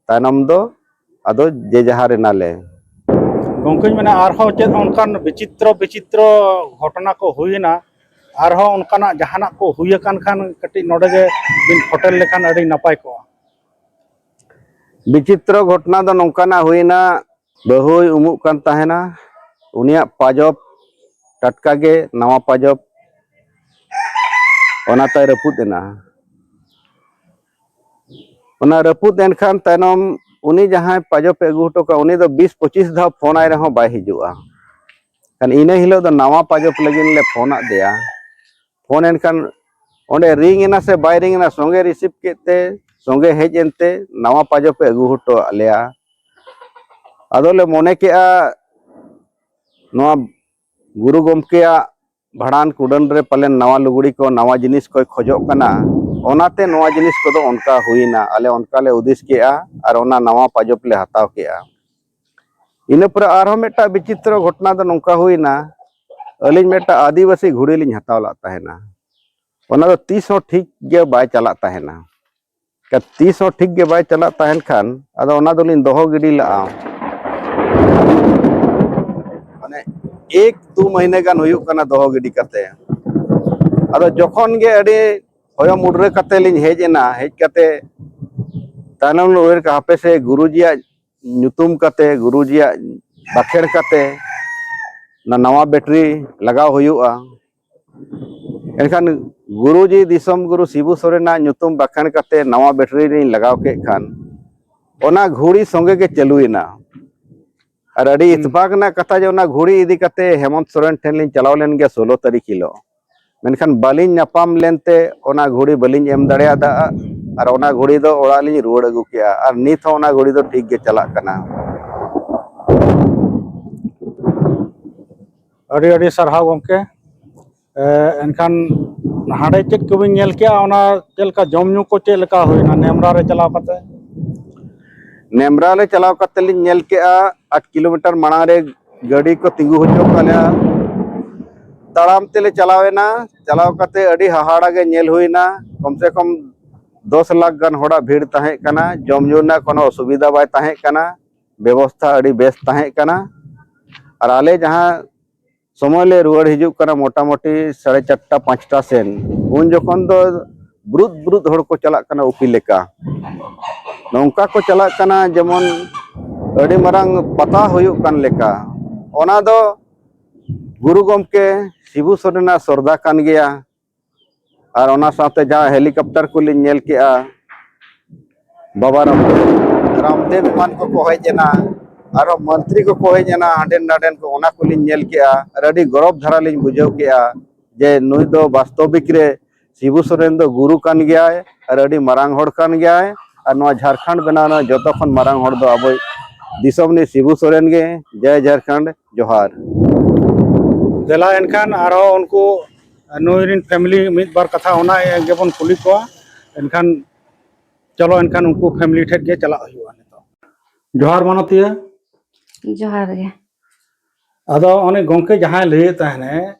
ᱛᱟᱭᱱᱚᱢ ᱫᱚ ᱟᱫᱚ ᱡᱮ ᱡᱟᱦᱟᱨ ᱮᱱᱟᱞᱮ᱾ ᱜᱚᱢᱠᱮᱧ ᱢᱮᱱᱟ, ᱟᱨᱦᱚᱸ ᱪᱮᱫ ᱚᱱᱠᱟᱱ ᱵᱤᱪᱤᱛᱨᱚ ᱵᱤᱪᱤᱛᱨᱚ ᱜᱷᱚᱴᱚᱱᱟ ᱠᱚ ᱦᱩᱭᱮᱱᱟ? ᱟᱨᱦᱚᱸ ᱚᱱᱠᱟᱱᱟᱜ ᱡᱟᱦᱟᱱᱟᱜ ᱠᱚ ᱦᱩᱭ ᱟᱠᱟᱱ ᱠᱷᱟᱱ ᱠᱟᱹᱴᱤᱡ ᱱᱚᱰᱮ ᱜᱮ ᱵᱤᱱ ᱯᱷᱚᱴᱮᱞ ᱞᱮᱠᱷᱟᱱ ᱟᱹᱰᱤ ᱱᱟᱯᱟᱭ ᱠᱚᱜᱼᱟ᱾ ᱵᱤᱪᱤᱛᱨᱚ ᱜᱷᱚᱴᱚᱱᱟ ᱫᱚ ᱱᱚᱝᱠᱟᱱᱟᱜ ᱦᱩᱭᱮᱱᱟ, ᱵᱟᱹᱦᱩᱭ ᱩᱢᱩᱜ ᱠᱟᱱ ᱛᱟᱦᱮᱱᱟ, ᱩᱱᱤᱭᱟᱜ ᱯᱟᱡᱚᱵ ᱴᱟᱴᱠᱟ ᱜᱮ ᱱᱟᱣᱟ ᱯᱟᱡᱚᱵ ᱚᱱᱟ ᱛᱟᱭ ᱨᱟᱹᱯᱩᱫ ᱮᱱᱟ᱾ ᱚᱱᱟ ᱨᱟᱹᱯᱩᱫ ᱮᱱᱠᱷᱟᱱ ᱛᱟᱭᱱᱚᱢ ᱩᱱᱤ ᱡᱟᱦᱟᱸᱭ ᱯᱟᱡᱚᱯ ᱮ ᱟᱹᱜᱩ ᱦᱚᱴᱚ ᱠᱟᱜ, ᱩᱱᱤ ᱫᱚ ᱵᱤᱥ ᱯᱚᱸᱪᱤᱥ ᱫᱷᱟᱣ ᱯᱷᱳᱱ ᱟᱭ ᱨᱮᱦᱚᱸ ᱵᱟᱭ ᱦᱤᱡᱩᱜᱼᱟ᱾ ᱠᱷᱟᱱ ᱤᱱᱟᱹ ᱦᱤᱞᱳᱜ ᱫᱚ ᱱᱟᱣᱟ ᱯᱟᱡᱚᱯ ᱞᱟᱹᱜᱤᱫ ᱞᱮ ᱯᱷᱳᱱ ᱟᱫ ᱫᱮᱭᱟ᱾ ᱯᱷᱳᱱ ᱮᱱᱠᱷᱟᱱ ᱚᱸᱰᱮ ᱨᱤᱝ ᱮᱱᱟ ᱥᱮ ᱵᱟᱭ ᱨᱤᱝ ᱮᱱᱟ, ᱥᱚᱸᱜᱮ ᱨᱤᱥᱤᱵᱷ ᱠᱮᱫ ᱛᱮ ᱥᱚᱸᱜᱮ ᱦᱮᱡ ᱮᱱᱛᱮ ᱱᱟᱣᱟ ᱯᱟᱡᱚᱯ ᱮ ᱟᱹᱜᱩ ᱦᱚᱴᱚ ᱟᱫ ᱞᱮᱭᱟ᱾ ᱟᱫᱚ ᱞᱮ ᱢᱚᱱᱮ ᱠᱮᱜᱼᱟ, ᱱᱚᱣᱟ ᱜᱩᱨᱩ ᱜᱚᱢᱠᱮᱭᱟᱜ ᱵᱷᱟᱸᱰᱟᱱ ᱠᱩᱰᱟᱹᱱ ᱨᱮ ᱯᱟᱞᱮᱱ ᱱᱟᱣᱟ ᱞᱩᱜᱽᱲᱤ ᱠᱚ, ᱱᱟᱣᱟ ᱡᱤᱱᱤᱥ ᱠᱚᱭ ᱠᱷᱚᱡᱚᱜ ᱠᱟᱱᱟ, ᱚᱱᱟᱛᱮ ᱱᱚᱣᱟ ᱡᱤᱱᱤᱥ ᱠᱚᱫᱚ ᱚᱱᱠᱟ ᱦᱩᱭᱱᱟ᱾ ᱟᱞᱮ ᱚᱱᱠᱟ ᱞᱮ ᱦᱩᱫᱤᱥ ᱠᱮᱜᱼᱟ ᱟᱨ ᱚᱱᱟ ᱱᱟᱣᱟ ᱯᱟᱡᱚᱯ ᱞᱮ ᱦᱟᱛᱟᱣ ᱠᱮᱜᱼᱟ᱾ ᱤᱱᱟᱹ ᱯᱚᱨᱮ ᱟᱨᱦᱚᱸ ᱢᱤᱫᱴᱟᱝ ᱵᱤᱪᱤᱛᱨᱚ ᱜᱷᱚᱴᱚᱱᱟ ᱫᱚ ᱱᱚᱝᱠᱟ ᱦᱩᱭᱱᱟ, ᱟᱹᱞᱤᱧ ᱢᱤᱫᱴᱟᱝ ᱟᱹᱫᱤᱵᱟᱹᱥᱤ ᱜᱷᱩᱲᱤ ᱞᱤᱧ ᱦᱟᱛᱟᱣ ᱞᱮᱫ ᱛᱟᱦᱮᱱᱟ, ᱚᱱᱟ ᱫᱚ ᱛᱤᱥ ᱦᱚᱸ ᱴᱷᱤᱠ ᱜᱮ ᱵᱟᱭ ᱪᱟᱞᱟᱜ ᱛᱟᱦᱮᱱᱟ᱾ ᱠᱟ-, ᱛᱤᱥ ᱦᱚᱸ ᱴᱷᱤᱠ ᱜᱮ ᱵᱟᱭ ᱪᱟᱞᱟᱜ ᱛᱟᱦᱮᱱ ᱠᱷᱟᱱ, ᱟᱫᱚ ᱚᱱᱟ ᱫᱚᱞᱤᱧ ᱫᱚᱦᱚ ᱜᱤᱰᱤ ᱞᱟᱜᱼᱟ᱾ ᱢᱟᱱᱮ, ᱮᱠ ᱫᱩ ᱢᱟᱹᱦᱱᱟᱹ ᱜᱟᱱ ᱦᱩᱭᱩᱜ ᱠᱟᱱᱟ ᱫᱚᱦᱚ ᱜᱤᱰᱤ ᱠᱟᱛᱮ᱾ ᱟᱫᱚ ᱡᱚᱠᱷᱚᱱ ᱜᱮ ᱟᱹᱰᱤ ᱦᱚᱭᱚ ᱢᱩᱰᱨᱟᱹ ᱠᱟᱛᱮ ᱞᱤᱧ ᱦᱮᱡ ᱮᱱᱟ, ᱦᱮᱡ ᱠᱟᱛᱮ ᱛᱟᱭᱱᱚᱢ ᱞᱤᱧ ᱩᱭᱦᱟᱹᱨ ᱠᱮᱫᱟ, ᱦᱟᱯᱮ ᱥᱮ ᱜᱩᱨᱩᱡᱤᱭᱟᱜ ᱧᱩᱛᱩᱢ ᱠᱟᱛᱮ, ᱜᱩᱨᱩᱡᱤᱭᱟᱜ ᱵᱟᱠᱷᱮᱲ ᱠᱟᱛᱮ ᱚᱱᱟ ᱱᱟᱣᱟ ᱵᱮᱴᱨᱤ ᱞᱟᱜᱟᱣ ᱦᱩᱭᱩᱜᱼᱟ᱾ ᱮᱱᱠᱷᱟᱱ ᱜᱩᱨᱩᱡᱤ, ᱫᱤᱥᱚᱢ ᱜᱩᱨᱩ ᱥᱤᱵᱩ ᱥᱚᱨᱮᱱᱟᱜ ᱧᱩᱛᱩᱢ ᱵᱟᱠᱷᱮᱲ ᱠᱟᱛᱮ ᱱᱟᱣᱟ ᱵᱮᱴᱨᱤ ᱞᱤᱧ ᱞᱟᱜᱟᱣ ᱠᱮᱫ ᱠᱷᱟᱱ, ᱚᱱᱟ ᱜᱷᱩᱲᱤ ᱥᱚᱸᱜᱮ ᱜᱮ ᱪᱟᱹᱞᱩᱭᱮᱱᱟ᱾ ᱟᱨ ᱟᱹᱰᱤ ᱦᱩᱸ᱾ ᱤᱛᱯᱟᱠ ᱨᱮᱱᱟᱜ ᱠᱟᱛᱷᱟ ᱡᱮ ᱚᱱᱟ ᱜᱷᱩᱲᱤ ᱤᱫᱤ ᱠᱟᱛᱮ ᱦᱮᱢᱚᱱᱛ ᱥᱚᱨᱮᱱ ᱴᱷᱮᱱ ᱞᱤᱧ ᱪᱟᱞᱟᱣ ᱞᱮᱱ ᱜᱮᱭᱟ ᱥᱳᱞᱳ ᱛᱟᱹᱨᱤᱠᱷ ᱦᱤᱞᱳᱜ, ᱢᱮᱱᱠᱷᱟᱱ ᱵᱟᱹᱞᱤᱧ ᱧᱟᱯᱟᱢ ᱞᱮᱱᱛᱮ ᱚᱱᱟ ᱜᱷᱩᱲᱤ ᱵᱟᱹᱞᱤᱧ ᱮᱢ ᱫᱟᱲᱮᱭᱟᱫᱟ᱾ ᱟᱨ ᱚᱱᱟ ᱜᱷᱩᱲᱤ ᱫᱚ ᱚᱲᱟᱜ ᱞᱤᱧ ᱨᱩᱣᱟᱹᱲ ᱟᱹᱜᱩ ᱠᱮᱜᱼᱟ, ᱟᱨ ᱱᱤᱛ ᱦᱚᱸ ᱚᱱᱟ ᱜᱷᱩᱲᱤ ᱫᱚ ᱴᱷᱤᱠ ᱜᱮ ᱪᱟᱞᱟᱜ ᱠᱟᱱᱟ᱾ ᱟᱹᱰᱤ ᱟᱹᱰᱤ ᱥᱟᱨᱦᱟᱣ ᱜᱚᱢᱠᱮ᱾ ᱮ, ᱮᱱᱠᱷᱟᱱ ᱦᱟᱸᱰᱮ ᱪᱮᱫ ᱠᱚᱵᱤᱱ ᱧᱮᱞ ᱠᱮᱜᱼᱟ? ᱚᱱᱟ ᱪᱮᱫ ᱞᱮᱠᱟ ᱡᱚᱢ ᱧᱩ ᱠᱚ ᱪᱮᱫ ᱞᱮᱠᱟ ᱦᱩᱭᱱᱟ ᱱᱮᱢᱨᱟ ᱨᱮ ᱪᱟᱞᱟᱣ ᱠᱟᱛᱮ? ᱱᱮᱢᱨᱟ ᱨᱮ ᱪᱟᱞᱟᱣ ᱠᱟᱛᱮ ᱞᱤᱧ ᱧᱮᱞ ᱠᱮᱜᱼᱟ, ᱟᱴ ᱠᱤᱞᱳᱢᱤᱴᱟᱨ ᱢᱟᱲᱟᱝ ᱨᱮ ᱜᱟᱹᱰᱤ ᱠᱚ ᱛᱤᱸᱜᱩ ᱦᱚᱪᱚ ᱠᱟᱜ ᱞᱮᱭᱟ᱾ ᱛᱟᱲᱟᱢ ᱛᱮᱞᱮ ᱪᱟᱞᱟᱣ ᱮᱱᱟ᱾ ᱪᱟᱞᱟᱣ ᱠᱟᱛᱮ ᱟᱹᱰᱤ ᱦᱟᱦᱟᱲᱟ ᱜᱮ ᱧᱮᱞ ᱦᱩᱭᱱᱟ᱾ ᱠᱚᱢ ᱥᱮ ᱠᱚᱢ ᱫᱚᱥ ᱞᱟᱠᱷ ᱜᱟᱱ ᱦᱚᱲᱟᱜ ᱵᱷᱤᱲ ᱛᱟᱦᱮᱸ ᱠᱟᱱᱟ᱾ ᱡᱚᱢ ᱧᱩ ᱨᱮᱱᱟᱜ ᱠᱳᱱᱳ ᱚᱥᱩᱵᱤᱫᱷᱟ ᱵᱟᱭ ᱛᱟᱦᱮᱸ ᱠᱟᱱᱟ, ᱵᱮᱵᱚᱥᱛᱷᱟ ᱟᱹᱰᱤ ᱵᱮᱥ ᱛᱟᱦᱮᱸ ᱠᱟᱱᱟ᱾ ᱟᱨ ᱟᱞᱮ ᱡᱟᱦᱟᱸ ᱥᱚᱢᱚᱭ ᱞᱮ ᱨᱩᱣᱟᱹᱲ ᱦᱤᱡᱩᱜ ᱠᱟᱱᱟ ᱢᱚᱴᱟᱢᱩᱴᱤ ᱥᱟᱲᱮ ᱪᱟᱨᱴᱟ ᱯᱟᱸᱪᱴᱟ ᱥᱮᱱ, ᱩᱱ ᱡᱚᱠᱷᱚᱱ ᱫᱚ ᱵᱨᱩᱫ ᱵᱨᱩᱫ ᱦᱚᱲ ᱠᱚ ᱪᱟᱞᱟᱜ ᱠᱟᱱᱟ ᱩᱯᱤ ᱞᱮᱠᱟ᱾ ᱱᱚᱝᱠᱟ ᱠᱚ ᱪᱟᱞᱟᱜ ᱠᱟᱱᱟ ᱡᱮᱢᱚᱱ ᱟᱹᱰᱤ ᱢᱟᱨᱟᱝ ᱯᱟᱛᱟ ᱦᱩᱭᱩᱜ ᱠᱟᱱ ᱞᱮᱠᱟ᱾ ᱚᱱᱟ ᱫᱚ ᱜᱩᱨᱩ ᱜᱚᱢᱠᱮ ᱥᱤᱵᱩ ᱥᱚᱨᱮᱱᱟᱜ ᱥᱨᱚᱫᱷᱟ ᱠᱟᱱ ᱜᱮᱭᱟ᱾ ᱟᱨ ᱚᱱᱟ ᱥᱟᱶᱛᱮ ᱡᱟᱦᱟᱸ ᱦᱮᱞᱤᱠᱚᱯᱴᱟᱨ ᱠᱚᱞᱤᱧ ᱧᱮᱞ ᱠᱮᱜᱼᱟ, ᱵᱟᱵᱟ ᱨᱟᱢᱫᱮᱵ, ᱨᱟᱢᱫᱮᱵ ᱮᱢᱟᱱ ᱠᱚᱠᱚ ᱦᱮᱡ ᱮᱱᱟ, ᱟᱨᱦᱚᱸ ᱢᱚᱱᱛᱨᱤ ᱠᱚᱠᱚ ᱦᱮᱡ ᱮᱱᱟ, ᱦᱟᱸᱰᱮᱱ ᱱᱟᱰᱮᱱ ᱠᱚ, ᱚᱱᱟ ᱠᱚᱞᱤᱧ ᱧᱮᱞ ᱠᱮᱜᱼᱟ᱾ ᱟᱨ ᱟᱹᱰᱤ ᱜᱚᱨᱚᱵᱽ ᱫᱷᱟᱨᱟ ᱞᱤᱧ ᱵᱩᱡᱷᱟᱹᱣ ᱠᱮᱜᱼᱟ ᱡᱮ ᱱᱩᱭ ᱫᱚ ᱵᱟᱥᱛᱚᱵᱤᱠ ᱨᱮ ᱥᱤᱵᱩ ᱥᱚᱨᱮᱱ ᱫᱚ ᱜᱩᱨᱩ ᱠᱟᱱ ᱜᱮᱭᱟᱭ ᱟᱨ ᱟᱹᱰᱤ ᱢᱟᱨᱟᱝ ᱦᱚᱲ ᱠᱟᱱ ᱜᱮᱭᱟᱭ᱾ ᱟᱨ ᱱᱚᱣᱟ ᱡᱷᱟᱲᱠᱷᱚᱸᱰ ᱵᱮᱱᱟᱣ ᱨᱮᱱᱟᱜ ᱡᱚᱛᱚ ᱠᱷᱚᱱ ᱢᱟᱨᱟᱝ ᱦᱚᱲ ᱫᱚ ᱟᱵᱚᱭᱤᱡ ᱫᱤᱥᱚᱢ ᱨᱤᱱᱤᱡ ᱥᱤᱵᱩ ᱥᱚᱨᱮᱱ ᱜᱮ᱾ ᱡᱟᱭ ᱡᱷᱟᱲᱠᱷᱚᱸᱰ, ᱡᱚᱦᱟᱨ᱾ ᱫᱮᱞᱟ ᱮᱱᱠᱷᱟᱱ ᱟᱨᱦᱚᱸ ᱩᱱᱠᱩ ᱱᱩᱭ ᱨᱤᱱ ᱯᱷᱮᱢᱤᱞᱤ ᱢᱤᱫ ᱵᱟᱨ ᱠᱟᱛᱷᱟ ᱚᱱᱟ ᱜᱮᱵᱚᱱ ᱠᱩᱞᱤ ᱠᱚᱣᱟ᱾ ᱮᱱᱠᱷᱟᱱ ᱪᱚᱞᱚ ᱮᱱᱠᱷᱟᱱ ᱩᱱᱠᱩ ᱯᱷᱮᱢᱤᱞᱤ ᱴᱷᱮᱱ ᱜᱮ ᱪᱟᱞᱟᱜ ᱦᱩᱭᱩᱜᱼᱟ ᱱᱤᱛᱚᱜ᱾ ᱡᱚᱦᱟᱨ ᱢᱟᱱᱚᱛᱤᱭᱟᱹ᱾ ᱡᱚᱦᱟᱨ ᱜᱮ᱾ ᱟᱫᱚ ᱚᱱᱮ ᱜᱚᱝᱠᱮ ᱡᱟᱦᱟᱸᱭ ᱞᱟᱹᱭᱮᱫ ᱛᱟᱦᱮᱱᱮ,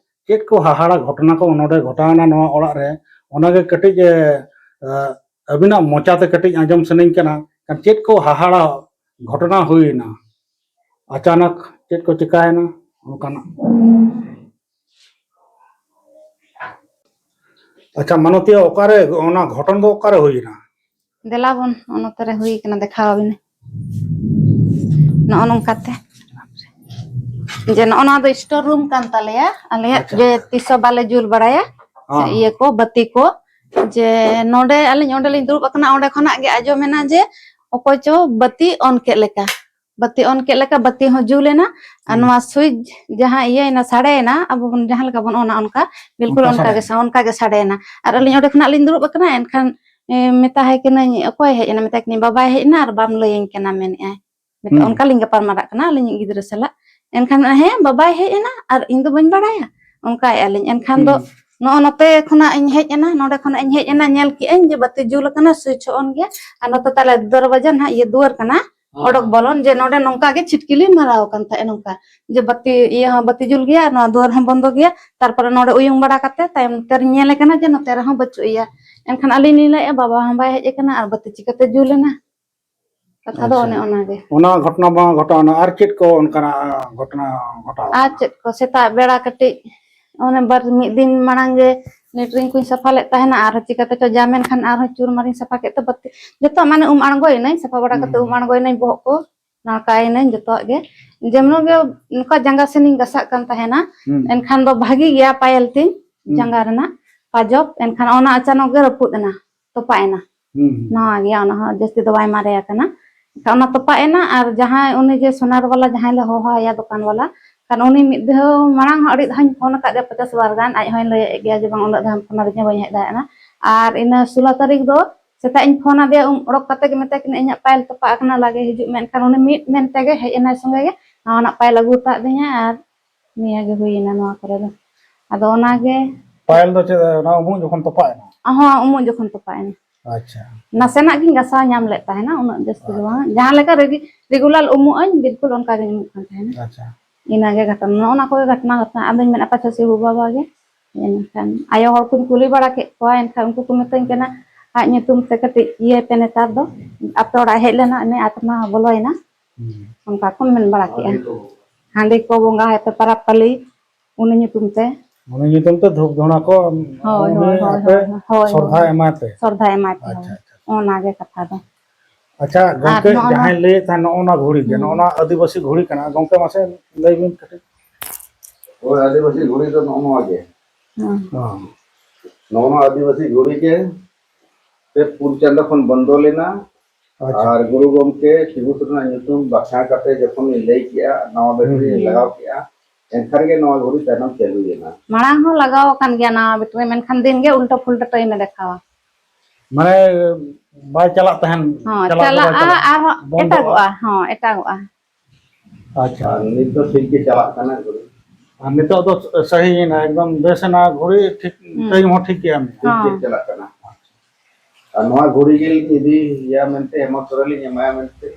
ᱪᱮᱫ ᱠᱚ ᱦᱟᱦᱟᱲᱟ ᱜᱷᱚᱴᱚᱱᱟ ᱠᱚ ᱱᱚᱰᱮ ᱜᱷᱚᱴᱟᱣᱱᱟ ᱱᱚᱣᱟ ᱚᱲᱟᱜ ᱨᱮ, ᱚᱱᱟᱜᱮ ᱠᱟᱹᱴᱤᱡ ᱮ, ᱮ, ᱟᱹᱵᱤᱱᱟᱜ ᱢᱚᱪᱟᱛᱮ ᱠᱟᱹᱴᱤᱡ ᱟᱸᱡᱚᱢ ᱥᱟᱱᱟᱧ ᱠᱟᱱᱟ᱾ ᱪᱮᱫ ᱠᱚ ᱦᱟᱦᱟᱲᱟ ᱜᱷᱚᱴᱚᱱᱟ ᱦᱩᱭᱱᱟ? ᱟᱪᱟᱱᱚᱠ ᱪᱮᱫ ᱠᱚ ᱪᱤᱠᱟᱭᱮᱱᱟ ᱚᱱᱠᱟᱱᱟᱜ? ᱟᱪᱪᱷᱟ ᱢᱟᱱᱚᱛᱤᱭᱟ, ᱚᱠᱟᱨᱮ ᱚᱱᱟ ᱜᱷᱚᱴᱚᱱ ᱫᱚ ᱚᱠᱟᱨᱮ ᱦᱩᱭ ᱮᱱᱟ? ᱫᱮᱞᱟ ᱵᱚᱱ, ᱚᱱᱚᱛ ᱨᱮ ᱦᱩᱭ ᱠᱟᱱᱟ, ᱫᱮᱠᱷᱟᱣ ᱟᱵᱤᱱᱟ᱾ ᱱᱚᱜᱼᱚ ᱱᱚᱝᱠᱟᱛᱮ ᱡᱮ ᱱᱚᱜᱼᱚ ᱱᱚᱣᱟ ᱫᱚ ᱥᱴᱳᱨ ᱨᱩᱢ ᱠᱟᱱ ᱛᱟᱞᱮᱭᱟ ᱟᱞᱮᱭᱟᱜ᱾ ᱟᱪᱪᱷᱟ᱾ ᱡᱮ ᱛᱤᱥ ᱦᱚᱸ ᱵᱟᱞᱮ ᱡᱩᱞ ᱵᱟᱲᱟᱭᱟ ᱥᱮ ᱦᱚᱸ᱾ ᱤᱭᱟᱹ ᱠᱚ, ᱵᱟᱹᱛᱤ ᱠᱚ᱾ ᱡᱮ ᱱᱚᱰᱮ ᱟᱹᱞᱤᱧ ᱚᱸᱰᱮ ᱞᱤᱧ ᱫᱩᱲᱩᱵ ᱟᱠᱟᱱᱟ, ᱚᱸᱰᱮ ᱠᱷᱚᱱᱟᱜ ᱜᱮ ᱟᱸᱡᱚᱢ ᱮᱱᱟ ᱡᱮ ᱚᱠᱚᱭ ᱪᱚ ᱵᱟᱹᱛᱤ ᱚᱱ ᱠᱮᱫ ᱞᱮᱠᱟ, ᱵᱟᱹᱛᱤ ᱚᱱ ᱠᱮᱫ ᱞᱮᱠᱟ ᱵᱟᱹᱛᱤ ᱦᱚᱸ ᱡᱩᱞ ᱮᱱᱟ᱾ ᱟᱨ ᱦᱩᱸ᱾ ᱱᱚᱣᱟ ᱥᱩᱭᱤᱪ ᱡᱟᱦᱟᱸ ᱤᱭᱟᱹᱭᱮᱱᱟ, ᱥᱟᱰᱮᱭᱮᱱᱟ, ᱟᱵᱚ ᱵᱚᱱ ᱡᱟᱦᱟᱸ ᱞᱮᱠᱟ ᱵᱚᱱ ᱚᱱᱟ, ᱚᱱᱠᱟ ᱵᱤᱞᱠᱩᱞ ᱚᱱᱠᱟ ᱚᱱᱠᱟ ᱜᱮ ᱥᱟᱰᱮᱭᱮᱱᱟ᱾ ᱥᱟ-, ᱚᱱᱠᱟ ᱜᱮ ᱥᱟᱰᱮᱭᱮᱱᱟ᱾ ᱟᱨ ᱟᱹᱞᱤᱧ ᱚᱸᱰᱮ ᱠᱷᱚᱱᱟᱜ ᱞᱤᱧ ᱫᱩᱲᱩᱵ ᱟᱠᱟᱱᱟ, ᱮᱱᱠᱷᱟᱱ ᱮ, ᱢᱮᱛᱟ ᱦᱟᱭ ᱠᱟᱹᱱᱟᱹᱧ, "ᱚᱠᱚᱭ ᱦᱮᱡ ᱮᱱᱟ?" ᱢᱮᱛᱟᱭ ᱠᱟᱹᱱᱟᱹᱧ, "ᱵᱟᱵᱟᱭ ᱦᱮᱡ ᱮᱱᱟ ᱟᱨ ᱵᱟᱢ ᱞᱟᱹᱭᱟᱹᱧ ᱠᱟᱱᱟ", ᱢᱮᱱᱮᱫᱼᱟᱭ᱾ ᱢᱮᱛᱟ-, ᱦᱩᱸ᱾ ᱚᱱᱠᱟ ᱞᱤᱧ ᱜᱟᱯᱟᱞ ᱢᱟᱨᱟᱜ ᱠᱟᱱᱟ ᱟᱹᱞᱤᱧ ᱜᱤᱫᱽᱨᱟᱹ ᱥᱟᱞᱟᱜ᱾ ᱮᱱᱠᱷᱟᱱ, "ᱦᱮᱸ, ᱵᱟᱵᱟᱭ ᱦᱮᱡ ᱮᱱᱟ ᱟᱨ ᱤᱧ ᱫᱚ ᱵᱟᱹᱧ ᱵᱟᱲᱟᱭᱟ", ᱚᱱᱠᱟᱭᱮᱫᱼᱟ ᱞᱤᱧ᱾ ᱮᱱᱠᱷᱟᱱ ᱫᱚ ᱦᱩᱸ᱾ ᱱᱚᱜᱼᱚ ᱱᱚᱛᱮ ᱠᱷᱚᱱᱟᱜ ᱤᱧ ᱦᱮᱡ ᱮᱱᱟ, ᱱᱚᱰᱮ ᱠᱷᱚᱱᱟᱜ ᱤᱧ ᱦᱮᱡ ᱮᱱᱟ, ᱧᱮᱞ ᱠᱮᱫᱼᱟᱹᱧ ᱡᱮ ᱵᱟᱹᱛᱤ ᱡᱩᱞ ᱟᱠᱟᱱᱟ, ᱥᱩᱭᱤᱪ ᱦᱚᱸ ᱚᱱ ᱜᱮᱭᱟ, ᱟᱨ ᱱᱚᱛᱮ ᱛᱟᱞᱮ ᱫᱚᱨᱣᱟᱡᱟ ᱱᱟᱦᱟᱜ ᱤᱭᱟᱹ ᱫᱩᱣᱟᱹᱨ ᱠᱟᱱᱟ, ᱦᱚᱸ᱾ ᱚᱰᱚᱠ ᱵᱚᱞᱚᱱ, ᱡᱮ ᱱᱚᱰᱮ ᱱᱚᱝᱠᱟ ᱜᱮ ᱪᱷᱤᱴᱠᱤ ᱞᱤᱧ ᱢᱟᱨᱟᱣ ᱟᱠᱟᱱ ᱛᱟᱦᱮᱸᱫ, ᱱᱚᱝᱠᱟ ᱡᱮ ᱵᱟᱹᱛᱤ ᱤᱭᱟᱹ ᱦᱚᱸ ᱵᱟᱹᱛᱤ ᱡᱩᱞ ᱜᱮᱭᱟ ᱟᱨ ᱱᱚᱣᱟ ᱫᱩᱣᱟᱹᱨ ᱦᱚᱸ ᱵᱚᱱᱫᱚ ᱜᱮᱭᱟ᱾ ᱛᱟᱨᱯᱚᱨᱮ ᱱᱚᱰᱮ ᱩᱭᱩᱝ ᱵᱟᱲᱟ ᱠᱟᱛᱮ ᱛᱟᱭᱚᱢ ᱛᱮ ᱧᱮᱞᱮ ᱠᱟᱱᱟ ᱡᱮ ᱱᱚᱛᱮ ᱨᱮᱦᱚᱸ ᱵᱟᱹᱪᱩᱜ ᱮᱭᱟ᱾ ᱮᱱᱠᱷᱟᱱ ᱟᱹᱞᱤᱧ ᱞᱤᱧ ᱞᱟᱹᱭᱮᱫᱼᱟ, "ᱵᱟᱵᱟ ᱦᱚᱸ ᱵᱟᱭ ᱦᱮᱡ ᱟᱠᱟᱱᱟ ᱟᱨ ᱵᱟᱹᱛᱤ ᱪᱤᱠᱟᱹᱛᱮ ᱡᱩᱞ ᱮᱱᱟ?" ᱠᱟᱛᱷᱟ ᱫᱚ ᱟᱪᱪᱷᱟ᱾ ᱚᱱᱮ ᱚᱱᱟ ᱜᱮ᱾ ᱚᱱᱟ ᱜᱷᱚᱴᱚᱱᱟ ᱵᱟᱝ ᱜᱷᱚᱴᱟᱣᱱᱟ, ᱟᱨ ᱪᱮᱫ ᱠᱚ ᱚᱱᱠᱟᱱᱟᱜ ᱜᱷᱚᱴᱚᱱᱟ ᱜᱷᱚᱴᱟᱣ ᱟᱨ ᱟᱠᱟᱱᱟ? ᱪᱮᱫ ᱠᱚ, ᱥᱮᱛᱟᱜ ᱵᱮᱲᱟ ᱠᱟᱹᱴᱤᱡ ᱚᱱᱮ ᱵᱟᱨ, ᱢᱤᱫ ᱫᱤᱱ ᱢᱟᱲᱟᱝ ᱜᱮ ᱞᱮᱴᱨᱤᱱ ᱠᱚᱧ ᱥᱟᱯᱷᱟ ᱞᱮᱫ ᱛᱟᱦᱮᱱᱟ, ᱟᱨᱦᱚᱸ ᱪᱤᱠᱟᱹᱛᱮ ᱪᱚ ᱡᱟᱢᱮᱱ ᱠᱷᱟᱱ ᱟᱨᱦᱚᱸ ᱪᱩᱨᱢᱟᱨᱤᱧ ᱥᱟᱯᱷᱟ ᱠᱮᱫ ᱛᱮ ᱵᱟᱹᱛᱤ ᱡᱚᱛᱚ ᱢᱟᱱᱮ ᱩᱢ ᱟᱬᱜᱚᱭᱮᱱᱟᱹᱧ, ᱥᱟᱯᱷᱟ ᱵᱟᱲᱟ ᱦᱩᱸ᱾ ᱠᱟᱛᱮ ᱩᱢ ᱟᱬᱜᱚᱭᱮᱱᱟᱹᱧ, ᱵᱚᱦᱚᱜ ᱠᱚ ᱱᱟᱲᱠᱟᱭᱮᱱᱟᱹᱧ ᱡᱚᱛᱚᱣᱟᱜ ᱜᱮ᱾ ᱡᱮᱢᱱᱤ ᱜᱮ ᱱᱚᱝᱠᱟ ᱡᱟᱸᱜᱟ ᱥᱮᱱᱤᱧ ᱜᱷᱟᱥᱟᱜ ᱠᱟᱱ ᱛᱟᱦᱮᱱᱟ, ᱦᱩᱸ᱾ ᱮᱱᱠᱷᱟᱱ ᱫᱚ ᱵᱷᱟᱹᱜᱤ ᱜᱮᱭᱟ ᱯᱟᱭᱮᱞ ᱛᱤᱧ, ᱦᱩᱸ᱾ ᱡᱟᱸᱜᱟ ᱨᱮᱱᱟᱜ ᱯᱟᱡᱚᱵ, ᱮᱱᱠᱷᱟᱱ ᱚᱱᱟ ᱟᱪᱟᱱᱚᱠ ᱜᱮ ᱨᱟᱹᱯᱩᱫ ᱮᱱᱟ, ᱛᱚᱯᱟᱜ ᱮᱱᱟ᱾ ᱦᱩᱸ᱾ ᱱᱟᱣᱟ ᱜᱮᱭᱟ, ᱚᱱᱟ ᱦᱚᱸ ᱡᱟᱹᱥᱛᱤ ᱫᱚ ᱵᱟᱭ ᱢᱟᱨᱮ ᱟᱠᱟᱱᱟ᱾ ᱮᱱᱠᱷᱟᱱ ᱚᱱᱟ ᱛᱚᱯᱟᱜ ᱮᱱᱟ, ᱟᱨ ᱡᱟᱦᱟᱸᱭ ᱩᱱᱤ ᱡᱮ ᱥᱳᱱᱟᱨ ᱵᱟᱞᱟ ᱡᱟᱦᱟᱸᱭ ᱞᱮ ᱦᱚᱦᱚ ᱟᱭᱟ ᱫᱚᱠᱟᱱ ᱵᱟᱞᱟ, ᱠᱷᱟᱱ ᱩᱱᱤ ᱢᱤᱫ ᱫᱷᱟᱣ ᱢᱟᱲᱟᱝ ᱦᱚᱸ ᱟᱹᱰᱤ ᱫᱷᱟᱣ ᱤᱧ ᱯᱷᱳᱱ ᱟᱠᱟᱫ ᱫᱮᱭᱟ ᱯᱚᱪᱟᱥ ᱵᱟᱨ ᱜᱟᱱ, ᱟᱡ ᱦᱚᱸᱭ ᱞᱟᱹᱭᱮᱫ ᱜᱮᱭᱟ ᱡᱮ ᱵᱟᱝ ᱩᱱᱟᱹᱜ ᱫᱷᱟᱣ ᱯᱷᱳᱱ ᱟᱹᱫᱤᱧᱟ, ᱵᱟᱹᱧ ᱦᱮᱡ ᱫᱟᱲᱮᱭᱟᱜᱼᱟ᱾ ᱟᱨ ᱤᱱᱟᱹ ᱥᱳᱞᱳ ᱛᱟᱹᱨᱤᱠᱷ ᱫᱚ ᱥᱮᱛᱟᱜ ᱤᱧ ᱯᱷᱳᱱ ᱟᱫᱮᱭᱟ, ᱩᱢ ᱚᱰᱚᱠ ᱠᱟᱛᱮ ᱜᱮ ᱢᱮᱛᱟᱭ ᱠᱟᱹᱱᱟᱹᱧ, "ᱤᱧᱟᱹᱜ ᱯᱟᱭᱮᱞ ᱛᱚᱯᱟᱜ ᱟᱠᱟᱱᱟ, ᱞᱟᱜᱮ ᱦᱤᱡᱩᱜ ᱢᱮ", ᱮᱱᱠᱷᱟᱱ ᱩᱱᱤ ᱢᱤᱫ ᱢᱮᱱ ᱛᱮᱜᱮ ᱦᱮᱡ ᱮᱱᱟᱭ ᱥᱚᱸᱜᱮ ᱜᱮ, ᱱᱟᱣᱟᱱᱟᱜ ᱯᱟᱭᱮᱞ ᱟᱹᱜᱩ ᱦᱚᱴᱚ ᱟᱹᱫᱤᱧᱟ᱾ ᱟᱨ ᱱᱤᱭᱟᱹ ᱜᱮ ᱦᱩᱭᱮᱱᱟ ᱱᱚᱣᱟ ᱠᱚᱨᱮ ᱫᱚ᱾ ᱟᱫᱚ ᱚᱱᱟᱜᱮ ᱯᱟᱭᱮᱞ ᱫᱚ ᱪᱮᱫ, ᱚᱱᱟ ᱩᱢᱩᱜ ᱡᱚᱠᱷᱚᱱ ᱛᱚᱯᱟᱜ ᱮᱱᱟ? ᱦᱚᱸ, ᱩᱢᱩᱜ ᱡᱚᱠᱷᱚᱱ ᱛᱚᱯᱟᱜ ᱮᱱᱟ᱾ ᱟᱪᱪᱷᱟ᱾ ᱱᱟᱥᱮᱱᱟᱜ ᱜᱤᱧ ᱜᱟᱥᱟᱣ ᱧᱟᱢ ᱞᱮᱫ ᱛᱟᱦᱮᱱᱟ, ᱩᱱᱟᱹᱜ ᱡᱟᱹᱥᱛᱤ ᱫᱚ ᱟᱪᱪᱷᱟ᱾ ᱵᱟᱝ᱾ ᱡᱟᱦᱟᱸ ᱞᱮᱠᱟ ᱨᱮᱜᱩ-, ᱨᱮᱜᱩᱞᱟᱨ ᱩᱢᱩᱜ ᱟᱹᱧ, ᱵᱤᱞᱠᱩᱞ ᱚᱱᱠᱟ ᱜᱤᱧ ᱩᱢᱩᱜ ᱠᱟᱱ ᱛᱟᱦᱮᱱᱟ᱾ ᱟᱪᱪᱷᱟ᱾ ᱤᱱᱟᱹᱜᱮ ᱜᱷᱚᱴᱚᱱᱟ, ᱱᱚᱜᱼᱚ ᱱᱚᱣᱟ ᱠᱚᱜᱮ ᱜᱷᱚᱴᱚᱱᱟ ᱜᱷᱚᱴᱚᱱᱟ᱾ ᱟᱫᱚᱧ ᱢᱮᱱᱟ, ᱯᱟᱪᱷᱮ ᱥᱤᱵᱩ ᱵᱟᱵᱟ ᱜᱮ᱾ ᱮᱱᱠᱷᱟᱱ ᱟᱭᱳ ᱦᱚᱲ ᱠᱚᱧ ᱠᱩᱞᱤ ᱵᱟᱲᱟ ᱠᱮᱫ ᱠᱚᱣᱟ, ᱮᱱᱠᱷᱟᱱ ᱩᱱᱠᱩ ᱠᱚ ᱢᱤᱛᱟᱹᱧ ᱠᱟᱱᱟ, "ᱟᱡ ᱧᱩᱛᱩᱢ ᱛᱮ ᱠᱟᱹᱴᱤᱡ ᱤᱭᱟᱹᱭ ᱯᱮ ᱱᱮᱛᱟᱨ ᱫᱚ, ᱟᱯᱮ ᱚᱲᱟᱜ ᱦᱮᱡ ᱞᱮᱱᱟ, ᱩᱱᱤ ᱟᱛᱢᱟ ᱵᱚᱞᱚᱭᱮᱱᱟ", ᱦᱩᱸ᱾ ᱚᱱᱠᱟ ᱠᱚ ᱢᱮᱱ ᱵᱟᱲᱟ ᱠᱮᱜᱼᱟ᱾ ᱦᱟᱺᱰᱤ ᱠᱚ ᱵᱚᱸᱜᱟ ᱟᱭ ᱯᱮ ᱯᱟᱨᱟᱵᱽ ᱯᱟᱹᱞᱤ, ᱩᱱᱤ ᱧᱩᱛᱩᱢ ᱛᱮ᱾ ᱩᱱᱤ ᱧᱩᱛᱩᱢ ᱛᱮ ᱫᱷᱩᱯ ᱫᱷᱩᱬᱟ ᱠᱚ ᱦᱳᱭ, ᱩᱱᱤ ᱦᱳᱭ, ᱦᱳᱭ, ᱟᱯᱮ ᱦᱳᱭ, ᱦᱳᱭ, ᱥᱚᱨᱫᱷᱟ ᱦᱳᱭ᱾ ᱮᱢᱟᱭ ᱯᱮ᱾ ᱥᱚᱨᱫᱷᱟ ᱮᱢᱟᱭ ᱯᱮ, ᱟᱪᱪᱷᱟ, ᱦᱳᱭ᱾ ᱟᱪᱪᱷᱟ᱾ ᱚᱱᱟ ᱜᱮ ᱠᱟᱛᱷᱟ ᱫᱚ᱾ ᱟᱪᱪᱷᱟ, ᱟᱨ ᱜᱚᱝᱠᱮ, ᱱᱚᱜᱼᱚ ᱱᱚᱣᱟ ᱡᱟᱦᱟᱸᱭ ᱞᱟᱹᱭᱮᱫ ᱛᱟᱦᱮᱸ ᱱᱚᱜᱼᱚ ᱱᱚᱣᱟ ᱜᱷᱩᱲᱤ ᱜᱮ, ᱦᱩᱸ᱾ ᱱᱚᱜᱼᱚ ᱱᱚᱣᱟ ᱟᱹᱫᱤᱵᱟᱹᱥᱤ ᱜᱷᱩᱲᱤ ᱠᱟᱱᱟ, ᱜᱚᱝᱠᱮ ᱢᱟᱥᱮ ᱞᱟᱹᱭ ᱵᱤᱱ ᱠᱟᱹᱴᱤᱡ᱾ ᱦᱳᱭ, ᱟᱹᱫᱤᱵᱟᱹᱥᱤ ᱜᱷᱩᱲᱤ ᱫᱚ ᱱᱚᱜᱼᱚ ᱱᱚᱣᱟ ᱜᱮ᱾ ᱦᱩᱸ᱾ ᱦᱚᱸ᱾ ᱱᱚᱜᱼᱚ ᱱᱚᱣᱟ ᱟᱹᱫᱤᱵᱟᱹᱥᱤ ᱜᱷᱩᱲᱤ ᱜᱮ ᱯᱮ ᱯᱩᱱ ᱪᱟᱸᱫᱚ ᱠᱷᱚᱱ ᱵᱚᱱᱫᱚ ᱞᱮᱱᱟ᱾ ᱟᱪᱪᱷᱟ᱾ ᱟᱨ ᱜᱩᱨᱩ ᱜᱚᱢᱠᱮ ᱥᱤᱵᱩ ᱥᱚᱨᱮᱱᱟᱜ ᱧᱩᱛᱩᱢ ᱵᱟᱠᱷᱟᱱ ᱠᱟᱛᱮ ᱡᱚᱠᱷᱚᱱ ᱞᱤᱧ ᱞᱟᱹᱭ ᱠᱮᱜᱼᱟ, ᱱᱟᱣᱟ ᱵᱮᱴᱨᱤ ᱦᱩᱸ, ᱞᱤᱧ ᱦᱩᱸ᱾ ᱞᱟᱜᱟᱣ ᱠᱮᱜᱼᱟ, ᱮᱱᱠᱷᱟᱱ ᱜᱮ ᱱᱚᱣᱟ ᱜᱷᱩᱲᱤ ᱛᱟᱭᱱᱚᱢ ᱪᱟᱹᱞᱩᱭᱮᱱᱟ᱾ ᱢᱟᱲᱟᱝ ᱦᱚᱸ ᱞᱟᱜᱟᱣ ᱟᱠᱟᱱ ᱜᱮᱭᱟ ᱱᱟᱣᱟ ᱵᱮᱴᱨᱤ, ᱢᱮᱱᱠᱷᱟᱱ ᱫᱤᱱ ᱜᱮ ᱩᱞᱴᱟᱹ ᱯᱷᱩᱞᱴᱟᱹ ᱴᱟᱭᱤᱢ ᱮ ᱫᱮᱠᱷᱟᱣᱟ᱾ ᱢᱟᱱᱮ ᱵᱟᱭ ᱪᱟᱞᱟᱜ ᱛᱟᱦᱮᱱ, ᱦᱚᱸ, ᱪᱟᱞᱟᱜ ᱫᱚ ᱵᱟᱭ ᱪᱟᱞᱟᱜᱼᱟ, ᱪᱟᱞᱟᱜᱼᱟ, ᱟᱨᱦᱚᱸ ᱵᱚᱱᱫᱚᱜᱼᱟ᱾ ᱮᱴᱟᱜᱚᱜᱼᱟ, ᱦᱚᱸ, ᱮᱴᱟᱜᱚᱜᱼᱟ᱾ ᱟᱪᱪᱷᱟ᱾ ᱟᱨ ᱱᱤᱛ ᱫᱚ ᱴᱷᱤᱠ ᱜᱮ ᱪᱟᱞᱟᱜ ᱠᱟᱱᱟ ᱜᱷᱩᱲᱤ᱾ ᱟᱨ ᱱᱤᱛᱚᱜ ᱫᱚ ᱥᱟᱹᱦᱤᱭᱮᱱᱟ, ᱮᱠᱫᱚᱢ ᱵᱮᱥ ᱮᱱᱟ ᱜᱷᱩᱲᱤ, ᱴᱷᱤᱠ ᱦᱩᱸ᱾ ᱴᱟᱭᱤᱢ ᱦᱚᱸ ᱴᱷᱤᱠ ᱜᱮᱭᱟ᱾ ᱴᱷᱤᱠ ᱜᱮ ᱦᱚᱸ᱾ ᱪᱟᱞᱟᱜ ᱠᱟᱱᱟ᱾ ᱟᱨ ᱱᱚᱣᱟ ᱜᱷᱩᱲᱤ ᱜᱮᱞᱤᱧ ᱤᱫᱤᱭᱟ ᱢᱮᱱᱛᱮ, ᱦᱮᱢᱚᱱᱛ ᱥᱚᱨᱮᱱ ᱞᱤᱧ ᱮᱢᱟᱭᱟ ᱢᱮᱱᱛᱮ,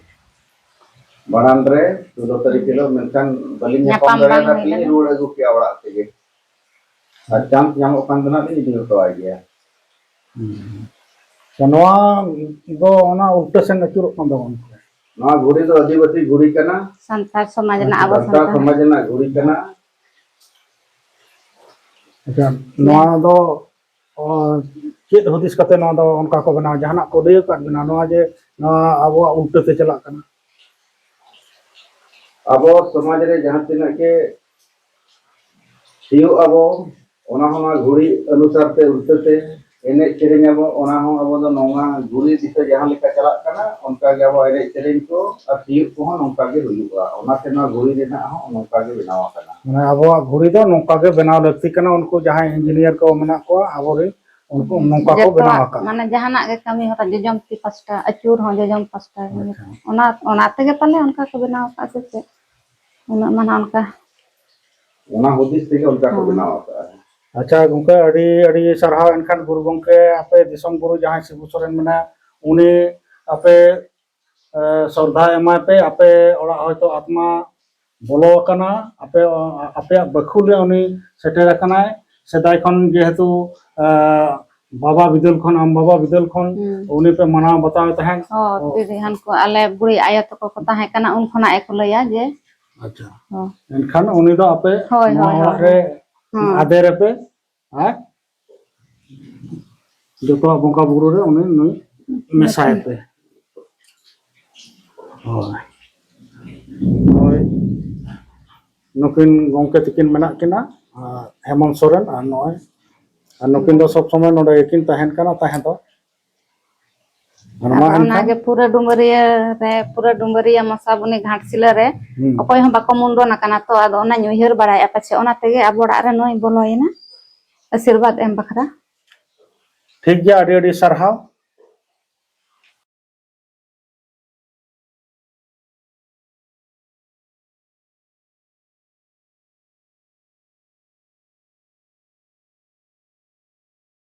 ᱵᱷᱟᱸᱰᱟᱱ ᱨᱮ ᱪᱳᱫᱽᱫᱚ ᱛᱟᱹᱨᱤᱠᱷ ᱦᱤᱞᱳᱜ, ᱢᱮᱱᱠᱷᱟᱱ ᱵᱟᱹᱞᱤᱧ ᱧᱟᱯᱟᱢ ᱧᱟᱯᱟᱢ ᱵᱟᱝ ᱫᱟᱲᱮᱭᱟᱫᱟ, ᱦᱩᱭ ᱛᱮᱞᱤᱧ ᱞᱮᱱᱟ᱾ ᱨᱩᱣᱟᱹᱲ ᱟᱹᱜᱩ ᱠᱮᱜᱼᱟ ᱚᱲᱟᱜ ᱛᱮᱜᱮ᱾ ᱟᱨ ᱪᱟᱱᱥ ᱧᱟᱢᱚᱜ ᱠᱷᱟᱱ ᱫᱚ ᱱᱟᱜ ᱞᱤᱧ ᱤᱫᱤ ᱦᱚᱴᱚ ᱟᱭ ᱜᱮᱭᱟ᱾ ᱦᱩᱸ᱾ ᱛᱚ, ᱱᱚᱣᱟ ᱫᱚ ᱚᱱᱟ ᱩᱞᱴᱟᱹ ᱥᱮᱱ ᱟᱹᱪᱩᱨᱚᱜ ᱠᱟᱱ ᱛᱟᱵᱚᱱ᱾ ᱱᱚᱣᱟ ᱜᱷᱩᱲᱤ ᱫᱚ ᱟᱹᱫᱤᱵᱟᱹᱥᱤ ᱜᱷᱩᱲᱤ ᱠᱟᱱᱟ᱾ ᱥᱟᱱᱛᱟᱲ ᱥᱚᱢᱟᱡᱽ ᱨᱮᱱᱟᱜ, ᱟᱪᱪᱷᱟ, ᱟᱵᱚ ᱥᱟᱱᱛᱟᱲ ᱥᱟᱱᱛᱟᱲ᱾ ᱥᱚᱢᱟᱡᱽ ᱨᱮᱱᱟᱜ ᱜᱷᱩᱲᱤ ᱠᱟᱱᱟ᱾ ᱟᱪᱪᱷᱟ, ᱱᱚᱣᱟ ᱫᱚ, ᱚ, ᱪᱮᱫ ᱦᱩᱫᱤᱥ ᱠᱟᱛᱮ ᱱᱚᱣᱟ ᱫᱚ ᱚᱱᱠᱟ ᱠᱚ ᱵᱮᱱᱟᱣᱟ? ᱡᱟᱦᱟᱱᱟᱜ ᱠᱚ ᱞᱟᱹᱭ ᱟᱠᱟᱫ ᱵᱮᱱᱟ ᱱᱚᱣᱟ ᱡᱮ ᱱᱚᱣᱟ ᱟᱵᱚᱣᱟᱜ ᱩᱞᱴᱟᱹ ᱛᱮ ᱪᱟᱞᱟᱜ ᱠᱟᱱᱟ? ᱟᱵᱚ ᱥᱚᱢᱟᱡᱽ ᱨᱮ ᱡᱟᱦᱟᱸ ᱛᱤᱱᱟᱹᱜ ᱜᱮ ᱥᱤᱭᱳᱜ ᱟᱵᱚ, ᱚᱱᱟ ᱦᱚᱸ ᱱᱚᱣᱟ ᱜᱷᱩᱲᱤ ᱚᱱᱩᱥᱟᱨ ᱛᱮ ᱩᱞᱴᱟᱹ ᱛᱮ ᱮᱱᱮᱡ ᱥᱮᱨᱮᱧ ᱟᱵᱚ, ᱚᱱᱟ ᱦᱚᱸ ᱟᱵᱚ ᱫᱚ ᱱᱚᱣᱟ ᱜᱷᱩᱲᱤ ᱫᱤᱥᱟᱹ ᱡᱟᱦᱟᱸ ᱞᱮᱠᱟ ᱪᱟᱞᱟᱜ ᱠᱟᱱᱟ, ᱚᱱᱠᱟ ᱜᱮ ᱟᱵᱚ ᱮᱱᱮᱡ ᱥᱮᱨᱮᱧ ᱠᱚ ᱟᱨ ᱥᱤᱭᱳᱜ ᱠᱚᱦᱚᱸ ᱱᱚᱝᱠᱟ ᱜᱮ ᱦᱩᱭᱩᱜᱼᱟ᱾ ᱚᱱᱟᱛᱮ ᱱᱚᱣᱟ ᱜᱷᱩᱲᱤ ᱨᱮᱱᱟᱜ ᱦᱚᱸ ᱱᱚᱝᱠᱟ ᱜᱮ ᱵᱮᱱᱟᱣ ᱟᱠᱟᱱᱟ᱾ ᱢᱟᱱᱮ ᱟᱵᱚᱣᱟᱜ ᱜᱷᱩᱲᱤ ᱫᱚ ᱱᱚᱝᱠᱟ ᱜᱮ ᱵᱮᱱᱟᱣ ᱞᱟᱹᱠᱛᱤ ᱠᱟᱱᱟ᱾ ᱩᱱᱠᱩ ᱡᱟᱦᱟᱸᱭ ᱤᱧᱡᱤᱱᱤᱭᱟᱨ ᱠᱚ ᱢᱮᱱᱟᱜ ᱠᱚᱣᱟ, ᱟᱵᱚᱨᱮᱱ ᱩᱱᱠᱩ ᱱᱚᱝᱠᱟ ᱠᱚ ᱵᱮᱱᱟᱣ ᱡᱚᱛᱚᱣᱟᱜ, ᱟᱠᱟᱫᱼᱟ᱾ ᱢᱟᱱᱮ ᱡᱟᱦᱟᱱᱟᱜ ᱜᱮ ᱠᱟᱹᱢᱤ ᱦᱚᱨᱟ ᱡᱚᱡᱚᱢ ᱛᱤ ᱯᱟᱥᱴᱟ, ᱟᱹᱪᱩᱨ ᱦᱚᱸ ᱡᱚᱡᱚᱢ ᱯᱟᱥᱴᱟ ᱜᱮ᱾ ᱟᱪᱪᱷᱟ᱾ ᱚᱱᱟ, ᱚᱱᱟ ᱛᱮᱜᱮ ᱯᱟᱞᱮ ᱚᱱᱠᱟ ᱠᱚ ᱵᱮᱱᱟᱣ ᱟᱠᱟᱫᱼᱟ ᱥᱮ ᱪᱮᱫ? ᱩᱱᱟᱹᱜ ᱢᱟ ᱱᱟᱜ ᱚᱱᱠᱟ᱾ ᱚᱱᱟ ᱦᱩᱫᱤᱥ ᱛᱮᱜᱮ ᱚᱱᱠᱟ ᱠᱚ ᱦᱮᱸ᱾ ᱵᱮᱱᱟᱣ ᱟᱠᱟᱫᱼᱟ᱾ ᱟᱪᱪᱷᱟ ᱜᱚᱝᱠᱮ, ᱟᱹᱰᱤ ᱟᱹᱰᱤ ᱥᱟᱨᱦᱟᱣ᱾ ᱮᱱᱠᱷᱟᱱ ᱜᱩᱨᱩ ᱜᱚᱝᱠᱮ, ᱟᱯᱮ ᱫᱤᱥᱚᱢ ᱜᱩᱨᱩ ᱡᱟᱦᱟᱸᱭ ᱥᱤᱵᱩ ᱥᱚᱨᱮᱱ ᱢᱮᱱᱟᱭᱟ, ᱩᱱᱤ ᱟᱯᱮ, ᱮ, ᱥᱨᱚᱫᱷᱟ ᱮᱢᱟᱭ ᱯᱮ᱾ ᱟᱯᱮ ᱚᱲᱟᱜ ᱦᱚᱭᱛᱳ ᱟᱛᱢᱟ ᱵᱚᱞᱚ ᱟᱠᱟᱱᱟ, ᱟᱯᱮ, ᱟᱯᱮᱭᱟᱜ ᱵᱟᱹᱠᱷᱩᱞ ᱨᱮ ᱩᱱᱤ ᱥᱮᱴᱮᱨ ᱟᱠᱟᱱᱟᱭ᱾ ᱥᱮᱫᱟᱭ ᱠᱷᱚᱱ ᱡᱮᱦᱮᱛᱩ, ᱮ, ᱵᱟᱵᱟ ᱵᱤᱫᱟᱹᱞ ᱠᱷᱚᱱ, ᱟᱢ ᱵᱟᱵᱟ ᱵᱤᱫᱟᱹᱞ ᱠᱷᱚᱱ ᱦᱩᱸ᱾ ᱩᱱᱤ ᱯᱮ ᱢᱟᱱᱟᱣ ᱵᱟᱛᱟᱣ ᱛᱟᱦᱮᱸᱫ᱾ ᱦᱚᱸ, ᱛᱤᱨᱤᱦᱟᱱ ᱠᱚ ᱟᱞᱮ ᱵᱩᱲᱦᱤ ᱟᱭᱳ ᱛᱟᱠᱚ ᱠᱚ ᱛᱟᱦᱮᱸ ᱠᱟᱱᱟ, ᱩᱱ ᱠᱷᱚᱱᱟᱜ ᱜᱮᱠᱚ ᱞᱟᱹᱭᱟ ᱡᱮ ᱟᱪᱪᱷᱟ᱾ ᱦᱚᱸ᱾ ᱮᱱᱠᱷᱟᱱ ᱩᱱᱤ ᱫᱚ ᱟᱯᱮ ᱦᱳᱭ, ᱱᱚᱣᱟ ᱦᱳᱭ, ᱚᱲᱟᱜ ᱦᱳᱭ᱾ ᱨᱮ ᱦᱮᱸ᱾ ᱟᱫᱮᱨ ᱟᱯᱮ ᱟᱨ ᱡᱚᱛᱚᱣᱟᱜ ᱵᱚᱸᱜᱟ ᱵᱩᱨᱩ ᱨᱮ ᱩᱱᱤ ᱱᱩᱭ ᱢᱮᱥᱟᱭ ᱯᱮ᱾ ᱦᱳᱭ᱾ ᱱᱚᱜᱼᱚᱭ ᱱᱩᱠᱤᱱ ᱜᱚᱢᱠᱮ ᱛᱟᱹᱠᱤᱱ ᱢᱮᱱᱟᱜ ᱠᱤᱱᱟ, ᱟᱨ ᱦᱮᱢᱚᱱᱛ ᱥᱚᱨᱮᱱ, ᱟᱨ ᱱᱚᱜᱼᱚᱭ, ᱟᱨ ᱱᱩᱠᱤᱱ ᱫᱚ ᱥᱚᱵ ᱥᱚᱢᱚᱭ ᱱᱚᱰᱮ ᱜᱮᱠᱤᱱ ᱛᱟᱦᱮᱱ ᱠᱟᱱᱟ ᱛᱟᱦᱮᱸ ᱫᱚ᱾ ᱟᱨ ᱢᱟ ᱟᱫᱚ ᱮᱱᱠᱷᱟᱱ ᱚᱱᱟᱜᱮ ᱯᱩᱨᱟᱹ ᱰᱩᱢᱟᱹᱨᱤᱭᱟᱹ ᱨᱮ, ᱯᱩᱨᱟᱹ ᱰᱩᱢᱟᱹᱨᱤᱭᱟᱹ ᱢᱚᱥᱟᱵᱚᱱᱤ ᱜᱷᱟᱴᱥᱤᱞᱟᱹ ᱨᱮ ᱦᱩᱸ᱾ ᱚᱠᱚᱭ ᱦᱚᱸ ᱵᱟᱠᱚ ᱢᱩᱱᱰᱚᱱ ᱟᱠᱟᱱᱟ ᱛᱚ, ᱟᱫᱚ ᱚᱱᱟᱧ ᱩᱭᱦᱟᱹᱨ ᱵᱟᱲᱟᱭᱮᱫᱼᱟ, ᱯᱟᱪᱷᱮ ᱚᱱᱟ ᱛᱮᱜᱮ ᱟᱵᱚ ᱚᱲᱟᱜ ᱨᱮ ᱱᱩᱭ ᱵᱚᱞᱚᱭᱮᱱᱟ ᱟᱥᱤᱨᱵᱟᱫᱽ ᱮᱢ ᱵᱟᱠᱷᱨᱟ᱾ ᱴᱷᱤᱠ ᱜᱮᱭᱟ, ᱟᱹᱰᱤ ᱟᱹᱰᱤ ᱥᱟᱨᱦᱟᱣ᱾